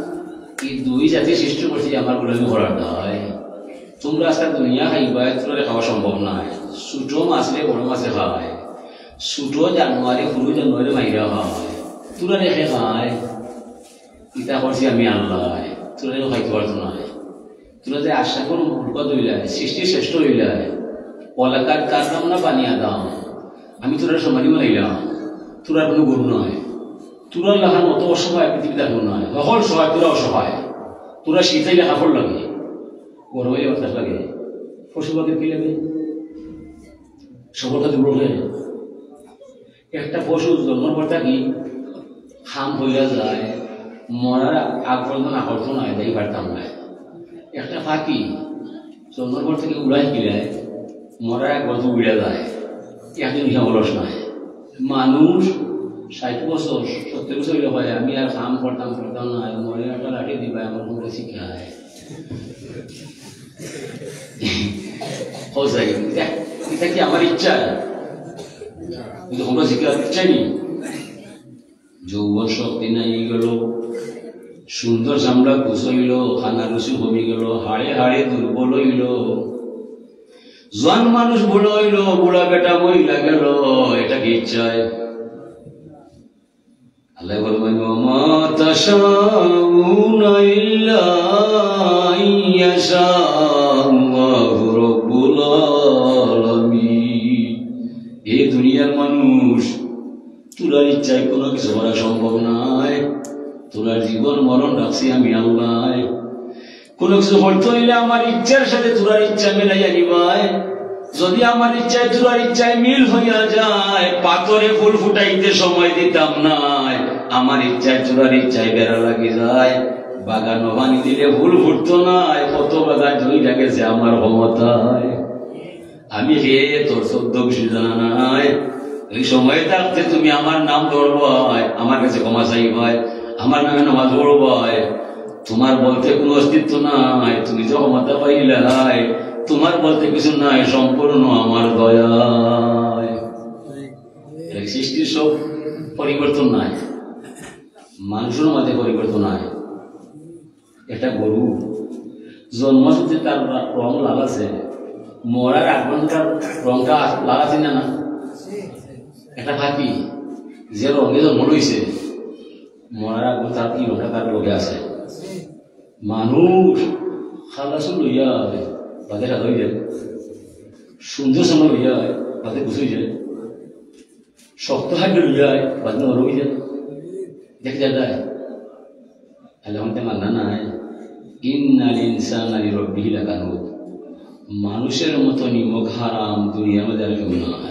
এই দুই জাতি সৃষ্টি করছি আমার গোলামি করার দায়। তোমরা আজকে দুনিয়া খাইবায়, তোমরা খাওয়া সম্ভব নয়। ছোট মাছরে বড় মাছে খায়, ছোট জানোয়ারে হুরু জানোয়ারে মাইরা খায়, তোমরা রেখে খায়। ইটা করছি আমি আল্লাহ, তোমরা খাইতে পারতো না। তোরা যে আশরাফুল মুখলুকাত অইলায়, সৃষ্টির শ্রেষ্ঠ অইলায়, ওয়ালাকাদ কাররামনা বানি আদম, আমি তোরারে সম্মানী বানাইলাম, তোরার কুনু গুণ নাই, তোরার লাখান অত অসহায় পৃথিবীত আর কেউ নাই, হকল সহায়, তোরা অসহায়, তোরা শীত আইলে কাপড় লাগে, গরম আইলে বাতাস লাগে, পশু পাখির কি লাগে? সবর কাছে বলবে, একটা পশু জন্মর পর থাকি খাম হইয়া যায়, মরার আগ পর্যন্ত না করতো না, এটাই পারতাম না। একটা পাখি জন্মর পর থাকি উড়াই গিলায়, মরার আগ পর্যন্ত উড়ে যায়, একদিন ইহা অলস নাই। মানুষ ষাট বছর, সত্তর বছর অইলে কয়, "আমি আর কাম করতাম, করতাম না, মরে একটা লাঠি দিবা, আমার কোনো শিক্ষা হয়।" হোক যাই, এটা, এটা কি আমার ইচ্ছা? কিন্তু আমরা শিক্ষা ইচ্ছা নেই। যৌবন শক্তি নাই গেল, সুন্দর চামড়া কুচইল, খানা রুচি কমি গেল, হাড়ে হাড়ে দুর্বল অইল, জোয়ান মানুষ বুড়া অইল, বুড়া বেটা মহিলা গেল, এটা কি ইচ্ছায়? আল্লাহ বলবেন, "ওয়া মা তাশাউনা ইল্লা আন ইয়াশা আল্লাহু রাব্বুল আলামিন।" এই দুনিয়ার মানুষ, তোরার ইচ্ছায় কোনো কিছু করা সম্ভব নয়। তোরার জীবন মরণ রাখছি আমি আল্লাহ। কোনো কিছু করতে অইলে আমার ইচ্ছার সাথে তোরার ইচ্ছা মিলাইয়া নিবায়। যদি আমার ইচ্ছায় তোরার ইচ্ছায় মিল হইয়া যায়, পাথরে ফুল ফুটাইতে সময় দিতাম নায়। আমার ইচ্ছায় তোরার ইচ্ছায় বেড়া লাগি যায়, বাগানো পানি দিলে ফুল ফুটতো নায়। কত বাগান ঝরিয়া গেছে আমার ক্ষমতায়। আমি হে তোর চোদ্দ গোষ্ঠী জানা নাই। ওই সময় থাকতে তুমি আমার নাম ধরবায়, আমার কাছে ক্ষমা চাইবায়, আমার নামে নামাজ পড়বায়। তোমার বলতে কোনো অস্তিত্ব নাই, তুমি যে ক্ষমতা পাইলায়, তোমার বলতে কিছু নাই, সম্পূর্ণ আমার দয়ায়। এই সৃষ্টির সব পরিবর্তন নাই, মানুষের মাঝে পরিবর্তন নাই। একটা গরু জন্ম হতে তার রং লাল আছে, মরার আগ পর্যন্ত তার রংটা লাল আছে না, না? একটা পাখি যে রঙে জন্ম লইছে, মরার আগ পর্যন্ত তার এই রংটা তার লগে আছে। মানুষ খালাসু লইয়া বাদে সাদা হয়ে যায়, সুন্দর সময় লইয়া বাদে বুঝে যায়, শক্ত হাড্ডি লইয়া বাদে নরম হয়ে যায়। দেখে যায়, তাহলে আমাদের মাননা নাই। ইন্নাল ইনসানা লিরাব্বিহি লাকানুদ। মানুষের মতো নিমক হারাম দুনিয়ার মধ্যে আর কেউ নাই।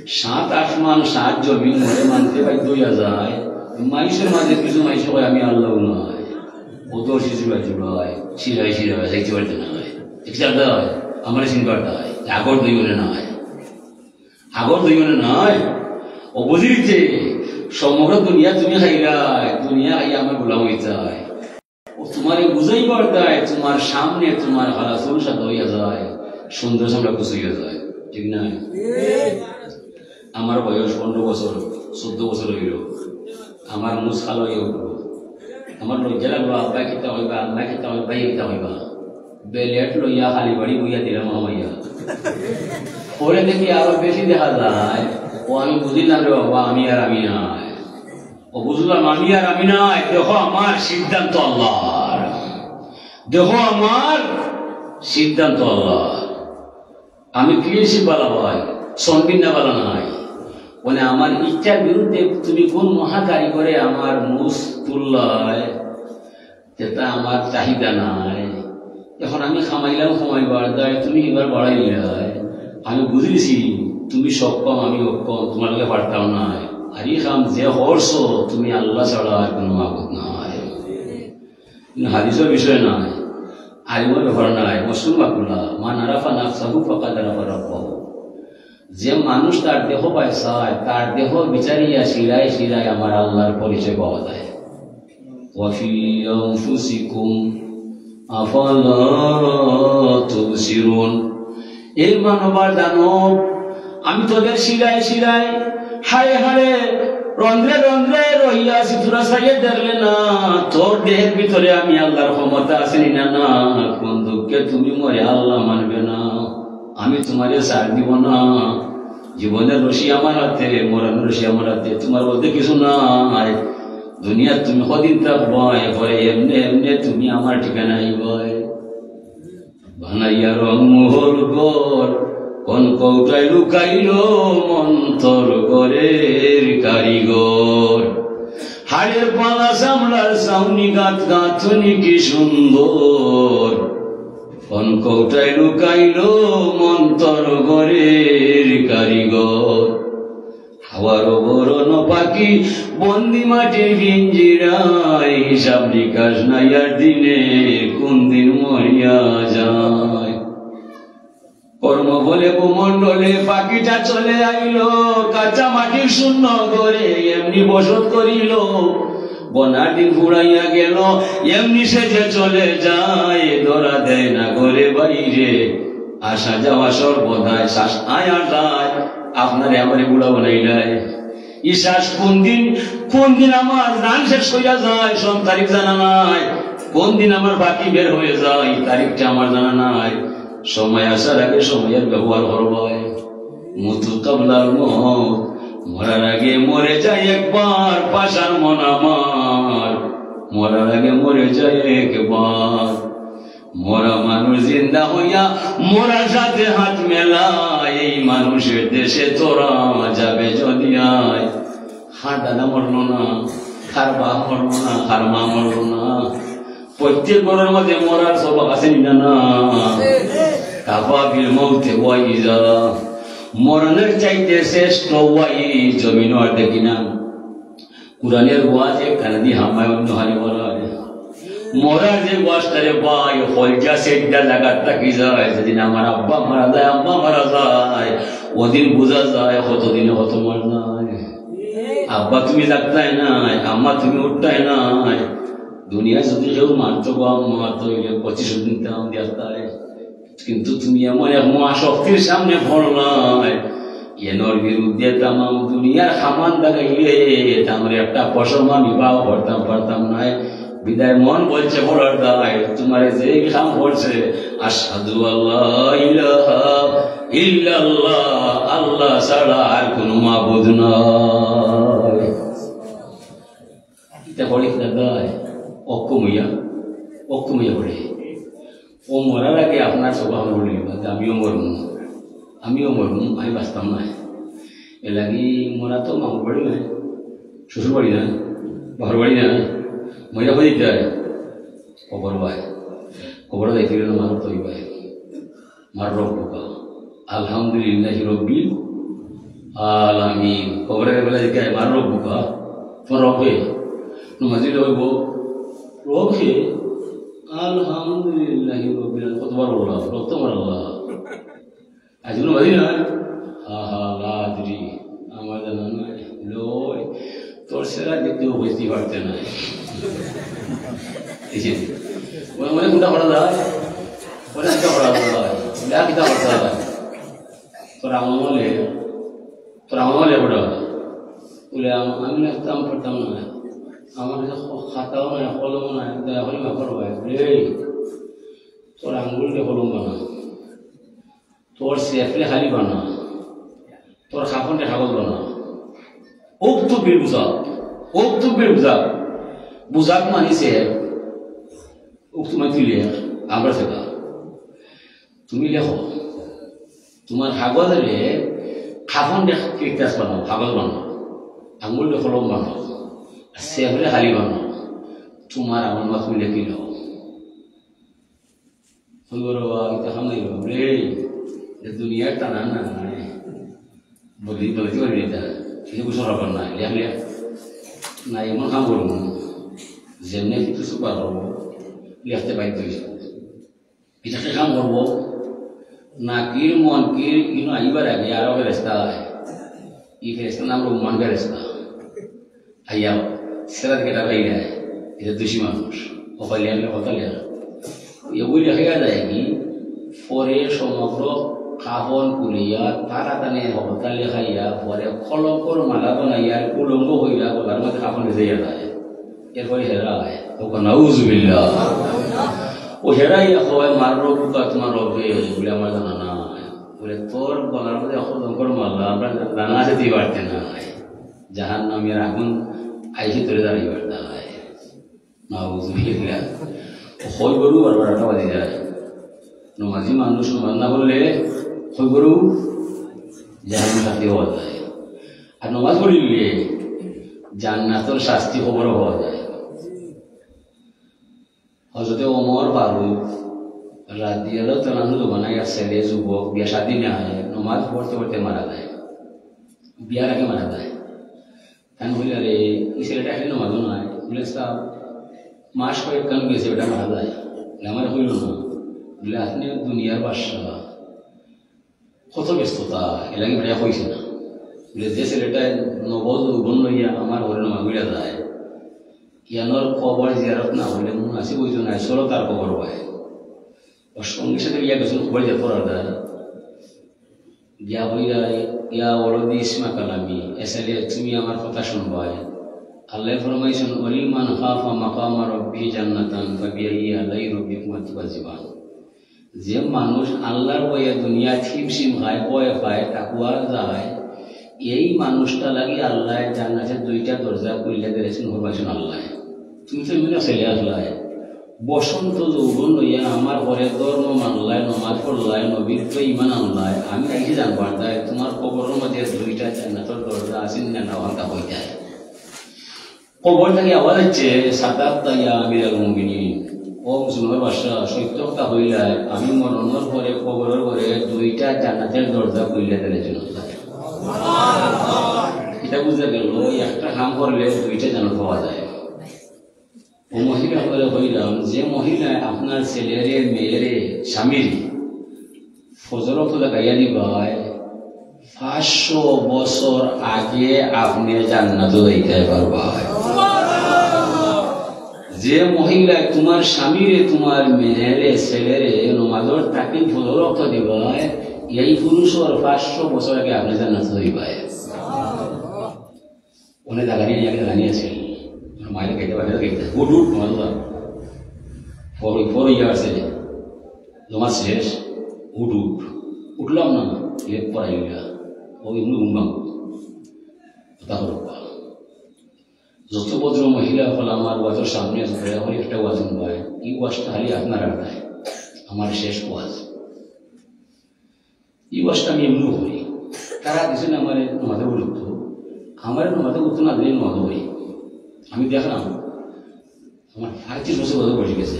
সাত আসমান, সাত জমিন মনে মানতে বাধ্য হইয়া যায়। মানুষের মাঝে কিছু মানুষ কয়, "আমি আল্লাহ নাই।" ও তো শিশু বাচ্চা হয়, শিরায় শিরায় যাইতে পারতে না হয়। এক জায়গা হয়, আমার চিনবার হয়, আগর দুই মনে না হয়। আগর দুই মনে না হয়। ও বুঝিতে সমগ্র দুনিয়া তুমি খাইলায়, দুনিয়া খাইয়া আমার গোলাম হইতে হয়। ও তোমারে বুঝাইবার দায়, তোমার সামনে তোমার হারা চুল সাদা হইয়া যায়, সুন্দর সামনে কুচু হইয়া যায়, ঠিক না? আমার বয়স পনেরো বছর, চোদ্দ বছর হইল, আমার মুছ কালা হইয়া উঠল। আমার লজ্জা লাগলো, আব্বা কিতা হইবা, আম্মা কিতা হইবা, ভাই কিতা হইবা। বেলেট লইয়া খালি বাড়ি বইয়া দিলাম আমাইয়া। পরে দেখি আরো বেশি দেখা যায়, ও আমি বুঝিলাম রে বাবা, আমি আর আমি নাই। ও বুঝলাম, আমি আর আমি নাই। দেখো, আমার সিদ্ধান্ত আল্লাহর। দেখো, আমার সিদ্ধান্ত আল্লাহর। আমি ক্লিন সিপ বালা ভাই, সনবিন্না বালা নাই। মানে, আমার ইচ্ছার বিরুদ্ধে তুমি কোন মহাকারিগরে আমার মুছ তুললায়, যেটা আমার চাহিদা নাই। এখন আমি খামাইলাম, খামাইবার দায়, তুমি এবার বাড়াইলায়। আমি বুঝিছি তুমি সক্ষম, আমি অক্ষম, তোমার লগে পারতাম না। আর এই কাম যে করছো, তুমি আল্লাহ ছাড়া আর কোনো মাবুদ নাই। কিন্তু হাদিসের বিষয় নাই, আলিমের ব্যাপার নাই। মুসলিম বাকুল্লাহ, "মান আরাফা নাফসাহু ফাকাদ আরাফা রাব্বাহু।" যে মানুষ তার দেহ পায় চায়, তার দেহ বিচারিয়া শিরায় শিরায় আমার আল্লাহর পরিচয় পাওয়া যায়। "ওয়া ফি আনফুসিকুম আফালা তুবসিরুন।" এই মানবার দানব, আমি তোদের শিরায় শিরায়, হাড়ে হাড়ে, রন্ধ্রে রন্ধ্রে রহিয়া আছি, তোরা চাইয়া দেখলে না, তোর দেহের ভিতরে আমি আল্লাহর ক্ষমতা আছে নি না? না, কোন দুঃখে তুমি মরে আল্লাহ মানবে না, আমি তোমারে ছাড় দিব না। জীবনের রশি আমার হাতে, মরণের রশি আমার হাতে, তোমার বলতে কিছু নাই। দুনিয়াত তুমি কদিন থাকবায়, পরে এমনে এমনে তুমি আমার ঠিকানা আইবায়। নাইয়া রং মোহর ঘর, কোন কৌটায় লুকাইল মন্তর ঘরের কারিগর। হাড়ের পালা চামড়ার ছাউনি গাঁথ গাঁথুনি কি সুন্দর, কোন কৌটায় লুকাইল মন্তর ঘরের কারিগর। হাওয়ার বরণ পাখি বন্দি মাটির পিঞ্জিরায়, হিসাব নিকাশ নাই আর দিনে কোন দিন মরিয়া যায়। কর্মফলে ভূমণ্ডলে পাখিটা চলে আইল, কাঁচা মাটির শূন্য ঘরে এমনি বসত করিল। বনার দিন ফুরাইয়া গেল, এমনি সে যে চলে যায়, ধরা দেয় না ঘরে বাইরে। আসা যাওয়া সর্বদাই শ্বাস আয় আর যায়, আপনারে আমারে বুড়া বানাইলায়। ই শ্বাস কোন দিন, কোন দিন আমার জান শেষ হইয়া যায়, সন তারিখ জানা নাই। কোন দিন আমার বাকি বের হয়ে যায়, তারিখটা আমার জানা নাই। সময় আসার আগে সময়ের ব্যবহার করবায়। মুতু কাবলাল মউত, মরার আগে মরে যায় একবার, পাষাণ মন আমার, মরার আগে মরে যায় একবার। মরা মানুষ জিন্দা হইয়া মরার সাথে হাত মেলায়, এই মানুষের দেশে তোরা যাবে যদি আয়। কার দাদা মরলো না, কার বাপ মরলো না, কার মা মরলো না। প্রত্যেক ঘরর মধ্যে মরার সবক আছে নি না? না। কাফা বিল মউতে ওয়াইজা। মরণের চাইতে শ্রেষ্ঠ ওয়াইজ জমিনো আর দেখি না। কোরআনের ওয়াজ এক কানেদি হামায় অন্য হানে বলা হয়। মরার যে ওয়াজটা রে ভাই, কলিজা সেজদা লাগাত থাকি যায়। যেদিন আমার আব্বা মারা যায়, আম্মা মারা যায়, ওদিন বুঝা যায় কতদিনে কত মর যায়। আব্বা তুমি জাগতায় নায়, আম্মা তুমি উঠতায় নায়। দুনিয়ায় যদি কেউ মারতো বা মারতো, অইলে পঁচিশ দিন তাম দেখতায়। কিন্তু তুমি এমন এক মহাশক্তির সামনে পড়লায়, এনর বিরুদ্ধে তামাম দুনিয়ার হামান দাগাইলে, তামরে একটা পশম আমি বাও করতাম পারতাম নায়। বিদায় মন বলছে, বলার দায়, তোমারে যে কাম করছে, আশহাদু আল্লা ইলাহা ইল্লাল্লাহ, আল্লাহ ছাড়া আর কোনো মাবুদ নাই। ইতা পড়ে কিতা দায়? অক্ষম হইয়া, অক্ষম হইয়া পড়ে। ও মরার আগে আপনার সব আমরা বলি, আমিও মরমু, আমিও মরমু, আমি বাঁচতাম না। এর লাগি মরা তো মামুর বাড়ি নাই, শ্বশুর বাড়ি নাই, বাপর বাড়ি নাই, মরা হয়ে যায়। কবর ভাই, কবর যাইতে গেলে মানব তো ভাই। মার রব্বুকা। আলহামদুলিল্লাহি রব্বিল আলামিন। কবরে গেলে জিজ্ঞাসা, মার রব্বুকা? তোমার রব কে? নমাজি হইব, রব কে? আলহামদুলিল্লাহি রব্বিল আলামিন। কতবার বললাম, রব তো আমার আল্লাহ। আজ নমাজি না? আহা, লাদ্রি। আমার জানা নাই। লই, তোর সেরা দিক দিয়ে বুঝতে পারতে না। এই যে, মনে মনে কোনটা করা যায়? মনে কোনটা করা যায়? মনে আর কিতা করা যায়? তোর আমলে, তোর আমলে বড়। বলে, "আম-, আমি লিখতাম পারতাম না। আমার কাছে খ-, খাতাও নাই, কলমও নাই, দয়া করে মাফ করো ভাই।" বলে, "এই, তোর আঙ্গুল দিয়ে কলম বানা, তোর সেফরে খালি বানা, তোর খাফনরে কাগজ বানা।" উক্তু বিল বুঝা, উক্তু বিল বুঝা। বুঝাক মানে সেফ, উক্তু মানে তুই লেখ, আমরা সেটা। তুমি লেখো, তোমার কাগজরে খাফন দেখ, কাগজ বানাও, কাগজ বানাও, আঙ্গুল দিয়ে কলম বানাও, আর সেফরে খালি বানাও, তোমার আমল নামা তুমি লেখি লও। কইব, "রে বাবা, ইতা কাম নাই বাবা রে, এ দুনিয়ার টানা না, মানে, বদলি, বদলি করে নিতা, কিছু কিছু হবার নাই, লেখ, লেখ।" না, এমন কাম করবো, যেমনি কিছু সুপার করবো, লিখতে বাধ্য হইব। ইটা কে কাম করবো? নাকির, মুনকির, ইনো আইবার আগে আরো ফেরেশতা আয়। ই ফেরেশতার নাম অইলো মুনকির ফেরেশতা। আইয়া, সিরাত গেটা পাই না, ইটা দোষী মানুষ। ও পাইলে আমি কথা লেখা। এ বই লেখা যায় কি? পরে সমগ্র কাফন খুলিয়া, তারা তানে হকলতা লেখাইয়া, পরে কলঙ্কর মালা বানাইয়া, উলঙ্গ হইয়া, গলার মধ্যে কাফন ভিজাইয়া যায়। এরপরে হেরা আয়, ও কয়, "নাউজুবিল্লাহ।" ও হেরা ইয়া কয়, "মার রব্বুকা, তোমার রব কে?" বলে, "আমার জানা নাই।" বলে, "তোর গলার মধ্যে এখন দমকর মারলা, আমরা জানা আছে তুই বাড়তে না হয়। জাহান্নামের আগুন আইসে ধরে দাঁড়িয়ে বাড়তে হয়।" নাউজুবিল্লাহ। ও কয় গরু বারবার একটা বাজে যায়। নমাজি মানুষ নমাজ না পড়লে কবরো জাহান্নামর শাস্তি পাওয়া যায়, আর নমাজ পড়লে জান্নাতর শাস্তি কবরো পাওয়া যায়। হযরতে ওমর ফারুক রাদিয়াল্লাহু তাআলা আনহু জমানায় এক ছেলে যুবক বিয়া শাদী নাই, নমাজ পড়তে পড়তে মারা যায়, বিয়ার আগে মারা যায়। তাইন কইলা, "রে, ই ছেলেটা খালি নমাজও নাই।" বুলে, "সাব, মাস কয়েকখান গেছে, বেটা মারা যায়।" বুলে, "আমারে কইলো না।" বুলে, "আপনে দুনিয়ার বাদশা, কত ব্যস্ততা, এর লাগি বেটায় কইছে না।" বুলে, "যে ছেলেটা নব যৌবন লইয়া আমার ঘরে নমাজ পড়িয়া যায়, ইয়ানোর কবর জিয়ারত না করলে মুনাসিব অইতো নায়, চলো তার কবর অয়।" ও সঙ্গে সাথে গিয়া গেছইন কবর জিয়ারত করার দায়। গিয়া কইলা, "ইয়া ওয়ালাদি ইসমা কালামি, এ ছেলে তুমি আমার কথা শুনবায়।" আল্লায় ফরমাইছইন, "ওয়ালিমান খাফা মাকামা রাব্বিহি জান্নাতান, ফাবিআইয়ি আলাই রাব্বিকুমা তুকাজ্জিবান।" যে মানুষ আল্লাহর ভয়ে দুনিয়াত হিমশিম খায়, ভয় পায়, তাকওয়া যায়, এই মানুষটার লাগি আল্লায় জান্নাতর দুইটা দরজা খুলিয়া দিলাইছইন, ফরমাইছইন আল্লায়। তুমি তো এমনে ছেলে আছলায়, বসন্ত যৌবন লইয়া আমার ঘরে ধর্ম মানলায়, নমাজ পড়লায়, নবীর তো ইমান আনলায়, আমি আইছি জানবার দায়, তুমার কবরর মাঝে দুইটা জান্নাতর দরজা আছে নি না, অখানতা কইতায়। কবর থাকি আওয়াজ আইছে, "সাদাক্তা ইয়া আমিরাল মুমিনিন, ও মুসলমানর বাদশা, সত্য কথা কইলায়, আমি মরণর পরে কবরর ঘরে দুইটা জান্নাতর দরজা খুলিয়া দিলাইছইন।" ইটা বুঝা গেল, একটা কাম করলে দুইটা জান্নাত পাওয়া যায়। ও মহিলা অকলরে কইলাম, যে মহিলায় আপনার ছেলেরে, মেয়েরে, স্বামীরে ফজর অক্ত লাগাইয়া দিবায়, পাঁচশো বছর আগে আপনে জান্নাতো যাইতায় পারবায়। যে মহিলায় তুমার স্বামীরে, তুমার মেয়েরে, ছেলেরে নমাজর তাকিদ ফজর অক্ত দিবায়, এই পুরুষর পাঁচশো বছর আগে আপনে জান্নাতো যাইবায়। অনে জাগা নি, আগে জাগা নি আছিল। অনো মাইরে খাইতে পারে, খাইতে। উঠ, উঠ, নমাজ পড়। পড়ো, পড়ো, ইয়া আছে। নমাজ শেষ। উঠ, উঠ। উঠলাম না, লেপ পড়াইলা। ও এমনি ঘুম ভাঙবো। কথা হলো। যত ভদ্র মহিলা অকল আমার ওয়াজর সামনে আছে, দয়া করে একটা ওয়াজ শুনবায়। এই ওয়াজটা খালি আপনারার দায়। আমার শেষ ওয়াজ। এই ওয়াজটা আমি এমনিও করি। তারা দিছইন আমারে নমাজে গুরুত্ব, আমারে নমাজে গুরুত্ব না দিলে নমাজও করি। আমি দেখলাম, আমার পঁয়ত্রিশ বছর বয়স গেছে,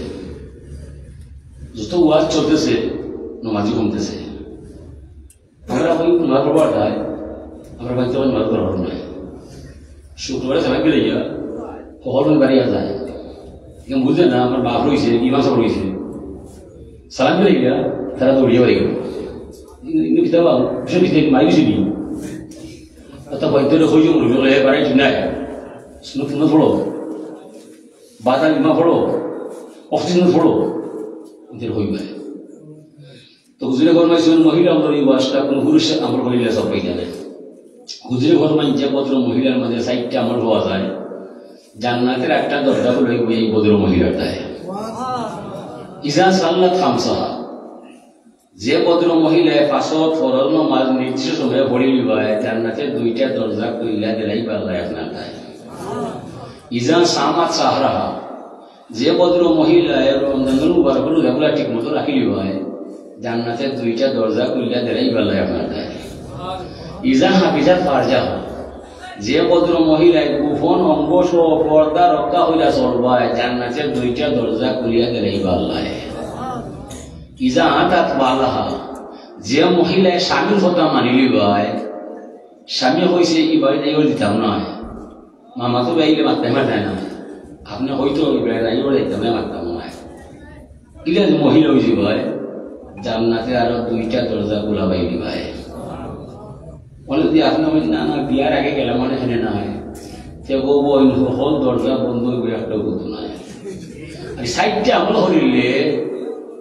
যত ওয়াজ চলতেছে, নমাজি কমতেছে। আমরা কই নমাজ পড়বার দায়, আমরা বাড়িতে নমাজ পড়বার নাই। শুক্রবারে সালাম ফিরাইয়া, হকল বাড়ি আর যায়। এখন বুঝে না, আমার বাপ রইছে, ইমাম সাহেব রইছে। সালাম ফিরাইয়া, তারা দৌড়িয়া বাড়ি গেল। কিন্তু, কিন্তু কিতাব, ভীষণ কিতাব, মারি গেছে নি? অর্থাৎ বৈদ্য লোক হইছে, মনে হলো, এ বাড়ি ঠিক নাই। শুনো, শুনো, পড়ো। বাদাম ইমা পড়ো, অক্সিজেন পড়ো। ওদের হইবে। তো হুজুরে ফরমাইছইন, মহিলা অকলর এই ওয়াজটা কোনো পুরুষে আমল করিলে সব পাইতা না। হুজুরে ফরমাইন, যে ভদ্র মহিলার মাঝে চাইরটা আমল পাওয়া যায়, জান্নাতর আটটা দরজা খুলে এই ভদ্র মহিলার দায়। ইজা সাল্লাত খামসাহা, যে ভদ্র মহিলায় পাঁচ ওয়াক্ত ফরজ নমাজ নির্দিষ্ট সময়ে পড়িলিবায়, জান্নাতর দুইটা দরজা খুলিয়া দিলাইবা আল্লায় আপনার দায়। ইজা সামাত সাহরাহা, যে ভদ্র মহিলায় রমজানুল মুবারকর রোজাগুলা ঠিক মতো রাখিলিবায়, জান্নাতর দুইটা দরজা খুলিয়া দিলাইবা আল্লায় আপনার দায়। ইজা হাফিজাত ফারজাহা, যে ভদ্র মহিলায় গোপন অঙ্গ সহ পর্দা রক্ষা করিয়া চলবায়, জান্নাতর দুইটা দরজা খুলিয়া দিলাইবা আল্লায়। ইজা আতাত বালাহা, যে মহিলায় স্বামীর কথা মানিলিবায়, স্বামী কইছে, "ই বাড়িত আইবার দিতাম নায়, মামাতো ভাই আইলে মাততাম নায়, আপনে কইতো ই বাড়িত আইবার দিতাম নায়, মাততাম নায়।" ইলা যে মহিলা অইযিবায়, জান্নাতর আরো দুইটা দরজা খুলা পাইলিবায়। অনে যদি আপনে কইন, "না, না, বিয়ার আগে গেলাম, মানে এখানে নাই।" তে ও বইন, হকল দরজা বন্ধ অইবো, একটাও খুলতো নায়। আর চাইরটা আমল করিলে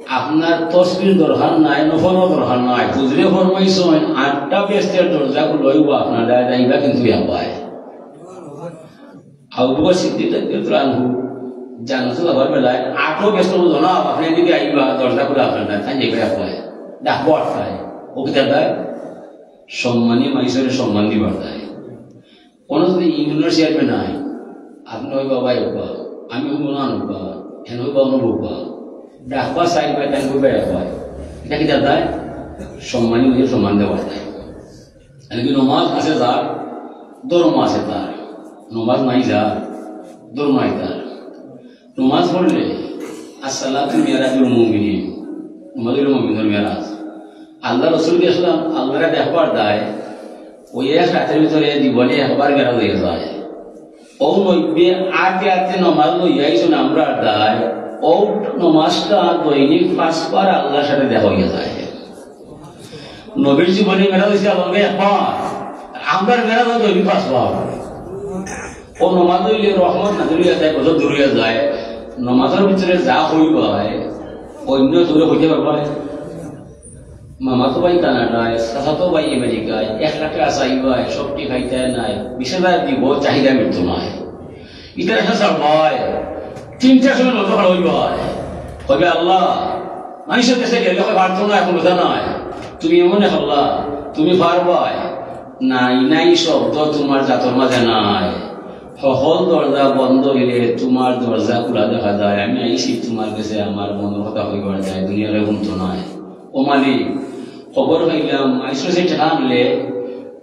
আপনার তসবির দরকার নাই, নফলর দরকার নাই। হুজুরে ফরমাইছইন, আটটা বেহেস্তর দরজা খুলা অইবো আপনার দায়, দায় ইবা কিন্তু ইয়া পায়। আবু বকর সিদ্দিক রাদিয়াল্লাহু তাআলা আনহু জান্নাতো যাবার বেলায় আটও বেহেস্ত বলতো না, আপনে এদিকে আইবা, দরজা খুলা আপনার দায়, তাইন যাইবা ইয়া পায়। ডাকবো আটটায়। ও কিতা দায়? সম্মানী মাইনষরে সম্মান দিবার দায়। কোনো যদি ইউনিয়নর চেয়ারম্যান নাই, আপনে কইবা ভাই ওবা, আমি কইবো না ওবা, হেন কইবা অনো বউবা। ডাকবা চাইরবায়, তাইন কইবা ইয়া পায়। এটা কিতা যায়? সম্মানী অইলে সম্মান দেওয়া যায়। আর কি নমাজ আছে যার, ধর্ম আছে তার। নমাজ নাই যার, ধর্ম নাই তার। নমাজ পড়লে আসসালাতু মিরাজুল মুমিনিন, নমাজ অইল মুমিনর মিরাজ। আল্লাহ রসুল গেছলা আল্লাহরে দেখবার দায়, ওই এক রাইতর ভিতরে জীবনে একবার মিরাজ অইয়া যায়। ও নবীয়ে আতে আতে নমাজ লইয়া আইছইন আমরার দায়, ও নমাজটা দৈনিক পাঁচবার আল্লাহর সাথে দেখা অইয়া যায়। নবীর জীবনে মিরাজ অইছে আলমগে একবার, আমরার মিরাজ অয় দৈনিক পাঁচবার। ও নমাজ অইলে রহমত নাজিল অইয়া যায়, গজব দূর অইয়া যায়। নমাজর ভিতরে যা কইবায়, অইন্য কেউরে কইতা পারবায়? মামাতো ভাই কানাডায়, চাচাতো ভাই আমেরিকায়, এক লাখে আছাইবায়, সবটি খাইতায় নায়, বিশ হাজার দিবো, চাহিদা মিটতো নায়। ইতার একটা ছাড়বায়, তিনটার সময় নজর খাড়া অইবায়, কইবায়, "আল্লাহ, মানষর গেছে গেলে কয় পারতো নায়, ক্ষমতা নাই, তুমি এমন এক আল্লাহ, তুমি পারবায়।" নাই নাই শব্দ তুমার জাতর মাঝে নাই। হকল দরজা বন্ধ অইলে তুমার দরজা খুলা দেখা যায়। আমি আইছি তুমার গেছে আমার মনর কথা কইবার দায়, দুনিয়ারে হুনতো নায়। ও মালিক, খবর পাইলাম, আইসো সে টেকা আনলে,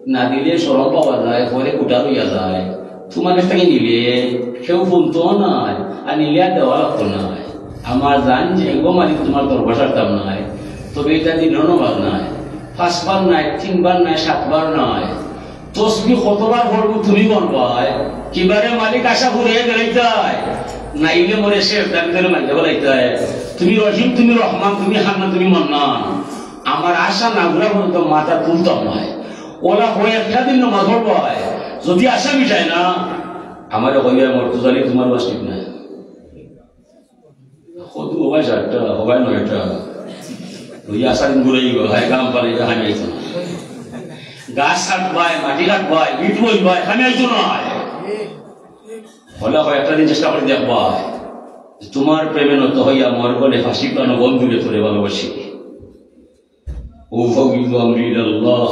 না দিলে শরম পাওয়া যায়, পরে কুটা লইয়া যায়। তুমার গেছ থাকি নিলে কেউ হুনতো নায়, আর নিলে আর দেওয়া লাগতো নায়। আমার জান যাইবো মালিক, তুমার দরবার ছাড়তাম নায়। তবে ইটা দিনর নমাজ নায়, পাঁচবার নায়, তিনবার নায়, সাতবার নায়। তসবি কতবার পড়বো তুমি গণবায়? কিবারে মালিক আশা ফুরাইয়া দিলাইতায়, নাইলে মোরে শেষ দাবি করে মাইজা বলাইতায়। তুমি রহিম, তুমি রহমান, তুমি হান্নান, তুমি মান্নান। আমার আশা না ফুরা পর্যন্ত মাথা তুলতাম নায়। ওলা কয় একটা দিন নমাজ পড়বায়, যদি আশা মিটায় না, আমারে কইবায়, "মর্তুজা আলী, তুমার ওয়াজ ঠিক নায়।" কত হবায় সাতটা, হবায় নয়টা। ওই আশা দিন ঘুরাইবো, হায় গাম পালে, হায় আইতো না। গাছ কাটবায়, মাটি কাটবায়, ইট বইবায়, হায় আইতো না। হলে হয় একটা দিন চেষ্টা করি দেখবায়, তুমার প্রেমে নত হইয়া মরগলে ফাঁসি পানো বন্ধুরে তোরে ভালোবাসি। أفوض أمري إلى الله،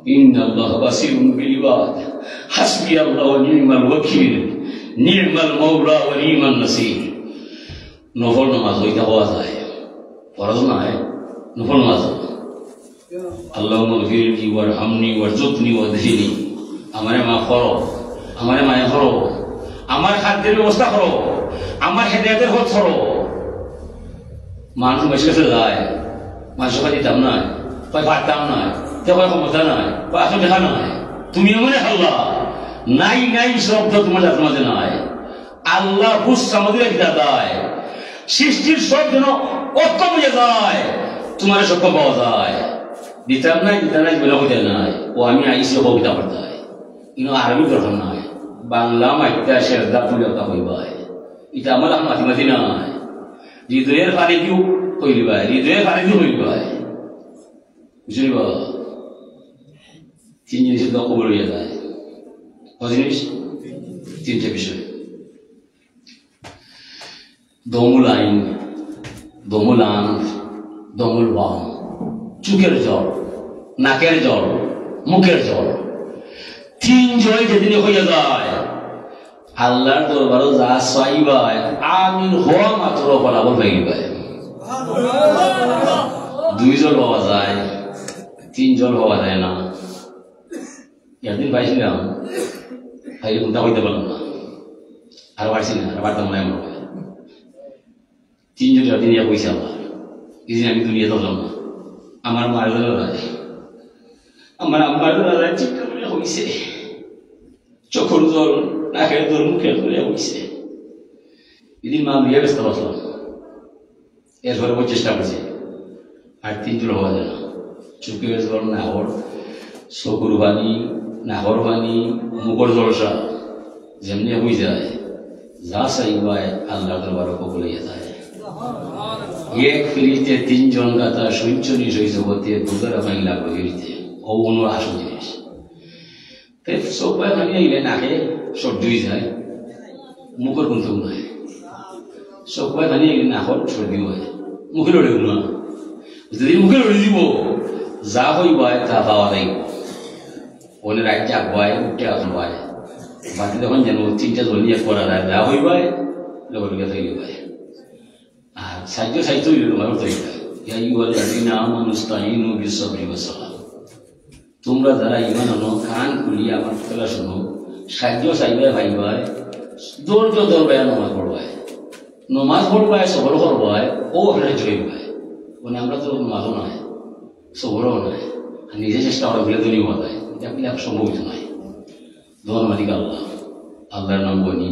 إن الله بصير بالعباد، حسبي الله ونعم الوكيل، نعم المولى ونعم النصير। নফল নমাজ অইতা কওয়া যায়, ফরজ নায়, নফল নমাজ। اللهم اغفر لي وارحمني وارزقني وادخلني، আমারে মাফ করো, আমারে মায়া করো, আমার খাদ্যর ব্যবস্থা করো, আমার হেদায়েতের পথ করো। মানুষ বেশি গেছে যায়, মানুষ কয় দিতাম নায়, কয় পারতাম নায়, তে কয় ক্ষমতা নায়, কয় আসল দেখা নায়। তুমি এমন এক আল্লাহ, নাই নাই শব্দ তুমার জাতর মাঝে নাই। আল্লাহ হুস সামাদি রাখি দাদায়, সৃষ্টির সব যেন অক্ষম অইয়া যায়, তুমারে সক্ষম পাওয়া যায়। দিতাম নায়, দিতাম নায়, জীবনে কইতা নায়, ও আমি আইছি, ও কবিতা করতায়। ইনো আরবি দরকার নায়, বাংলা মাইতা সেজদা তুলে কথা কইবায়। ইটা আমার মাতি মাতি নায়, হৃদয়ের পানি দিও কইলিবায়, হৃদয়ের পানি দিও কইলিবায়। বুঝলি বাবা? তিন জিনিস তো কবুল অইয়া যায়। কয় জিনিস? তিনটা বিষয়। দমুল আইন, দমুল আন, দমুল বাম, চুকের জল, নাকের জল, মুখের জল। তিন জল যেদিন অইয়া যায়, আল্লাহর দরবারো যা চাইবায়, আমিন হওয়া মাত্র ফলাফল পাইবায়। দুই জল পাওয়া যায়, তিন জল পাওয়া যায় না। একদিন পাইছিলাম, খাইলে কোনটা কইতে পারলাম না, আর পারছি না, আর পারতাম না এমন করে। তিনজন সাথে নিয়ে কইছে আমার, এই যে আমি দুনিয়া ধরলাম না, আমার মার ধরে রাজা, আমার আম্মার ধরে রাজা চিন্তা করে হইছে, চোখের জল, নাকের জল, মুখের জল হইছে। এদিন মা বিয়ে ব্যস্ত বসলাম, এরপরে ও চেষ্টা করছে, আর তিন জল হওয়া যায় না। চোখের জল, নাকর, চকুর পানি, নাকর পানি, মুখর জলসা, যেমনি হয়ে যায়, যা চাইবায় আল্লাহর দরবারো কবুল হইয়া যায়। এক পিরিতে তিনজন গাতা, শুনছনি সই জগতে, দুধারা পানি লাগলো পিরিতে। ও অনু আসল জিনিস। তে চোখ বায় পানি আইলে নাকে সর্দি হয়ে যায়, মুখর কুন্তা নাই। চোখ বায় পানি আইলে নাকর সর্দি হয়, মুখে লড়ে না। যদি মুখে লড়ে দিব, যা হইবায় তা পাওয়া যাইব। ওনে রাইত জাগবায়, উঠে আসবায়। বাকি তখন যেন তিনটা জল নিয়ে করা যায়, যা হইবায়, লগে লগে খাইবায়। আর সাহায্য সাহিত্য হইল তোমার তো এটা। يا أيها الذين آمنوا استعينوا بالصبر والصلاة। তোমরা যারা ঈমান আনো, কান খুলিয়া আমার কথা হুনো, সাহায্য চাইবায় পাইবায়, ধৈর্য ধরবায়, নমাজ পড়বায়, নমাজ পড়বায়, সবর করবায়, অউ আপনারা জয় পাইবায়। মানে আমরা তো নমাজও নাই, সবরও নাই, আর নিজে চেষ্টা করা বলে দুনিয়া যায়, এটা আপনি এক সম্ভব হইতো নাই। দোয়ার মালিক আল্লাহ, আল্লাহর নাম বনি,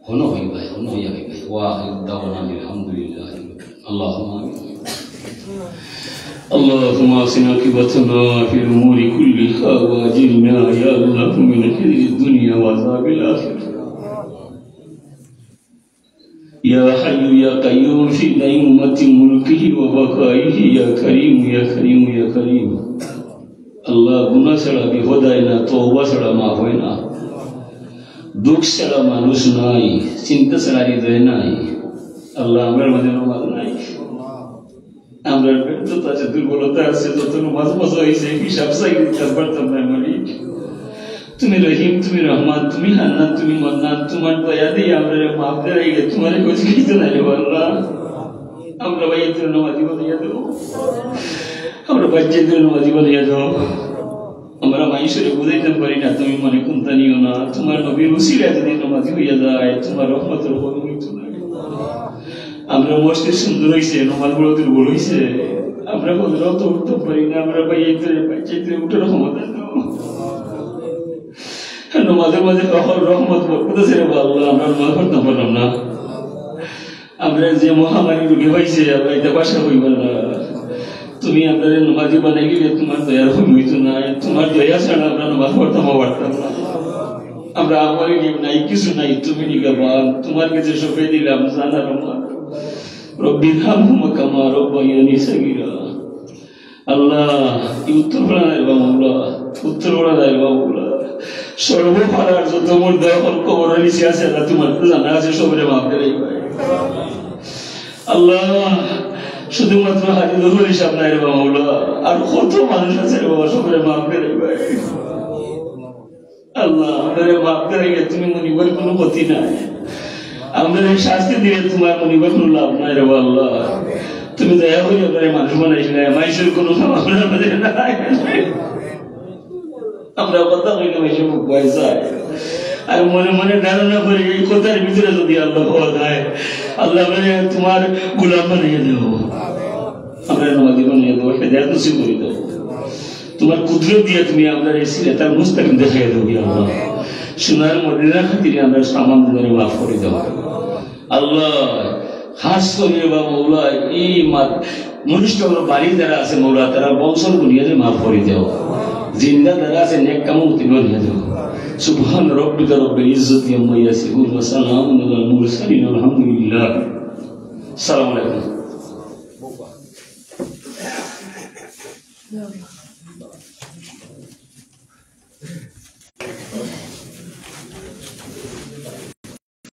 হনো হইবায়, হনো হইয়া হইবায়। وآخر دعوانا أن الحمد لله। اللهم آمين। اللهم أحسن عاقبتنا في الأمور كلها وأجرنا يا الله من خزي الدنيا وعذاب الآخرة. يا حي يا قيوم في دائمة ملكه وبقائه يا كريم يا كريم يا كريم. আল্লাহ, গুনাহ ছাড়া বিপদ হয় না, তওবা ছাড়া মাফ হয় না, দুঃখ ছাড়া মানুষ নাই, চিন্তা ছাড়া হৃদয় নাই। আল্লাহ, আমরার মাঝে নমাজ নাই। আমরার ব্যর্থতা আছে, দুর্বলতা আছে, যত নমাজ পড়া হইছে, হিসাব চাইলে হিসাব পারতাম না, মালিক। তুমি রহিম, তুমি রহমান, তুমি হান্নান, তুমি মান্নান, তোমার দয়া দিয়া আমরারে মাফ দেওয়াই গে, তোমারে কিছু কিছু না রে আল্লাহ। আমরা ভাই একজন নমাজি বানাইয়া দাও, আমরা বাচ্চাদের নমাজি বানাইয়া দাও। আমরা মানুষরে বুঝাইতাম পারি না, তুমি মনে কুনতা নিও না। তোমার নবীর উসিলায় যদি নমাজি হইয়া যায়, তোমার রহমতের উপর হইতো না। আমরা মসজিদ সুন্দর হইছে, নমাজ বড় দুর্বল হইছে। আমরা হজরত উঠতে পারি না, আমরা ভাই একজনের বাচ্চাদের উঠার ক্ষমতা নেই। নমাজের মাঝে তখন রহমত বরকত আছে রে আল্লাহ, আমরা নমাজ পড়তাম পারলাম না। আমরা যে মহামারী রোগে পাইছে, আমরা এটা ভাষা হইবার না। তুমি আমরা নমাজি বানাই গেলে তোমার দয়ার কমি হইতো না, তোমার দয়া ছাড়া আমরা নমাজ পড়তাম পারতাম না। আমরা আমলে নিয়ে নাই, কিছু নাই, তুমি নিগাবান, তোমার কাছে সঁপে দিলাম, জানার আমার। رب ارحمهما كما ربياني صغيرا। আল্লাহ, এই উত্তর পাড়া নাই রে বা মৌলা, উত্তর পাড়া নাই রে বা মৌলা। সর্বপাড়ার যত মুর্দা অখন কবরর নিচে আছে, আল্লাহ, তোমার তো জানা আছে, সবরে মাফ করে দিবায়। আল্লাহ, শুধুমাত্র হাজি জহুর হিসাব নাই রে বা মৌলা, আর কত মানুষ আছে রে বাবা, সবরে মাফ করে দিবায়। আল্লাহ, আমরারে মাফ করে গিয়ে তুমি মনিবার কোনো ক্ষতি নাই। আমরারে শাস্তি দিলে তোমার মনিবার কোনো লাভ নাই রে আল্লাহ। তুমি দয়া করে আমরারে মানুষ বানাইছিলে, মানুষের কোনো কাম আমরার মাঝে নাই। আমরা কথা কইলে মানুষের মুখ ভয় চায়। আর মনে মনে ধারণা করি, এই কথার ভিতরে যদি আল্লাহ পাওয়া যায়, আল্লাহ, আমরারে তোমার গোলাম বানিয়ে দেও, আমরা নমাজি বানিয়ে দেও, হেদায়েত নসিব করে দেও। তোমার কুদরত দিয়া তুমি আমরারে সিরাতাল মুস্তাকিম দেখাই দেও, ইয়া আল্লাহ। সোনার মদিনার খাতিরে আমরার সামান গুনারে মাফ করে দেও, আল্লাহ। খাস করি রে বা মৌলা, এই মা-, মানুষটা হলো বাড়ি যারা আছে মৌলা, তারা বংশর গুনিয়ারে মাফ করে দেও। জিন্দা যারা আছে নেক কামো উত্তীর্ণ হয়ে দেও। سبحان ربك رب العزة عما يصفون وسلام على المرسلين والحمد لله. السلام عليكم.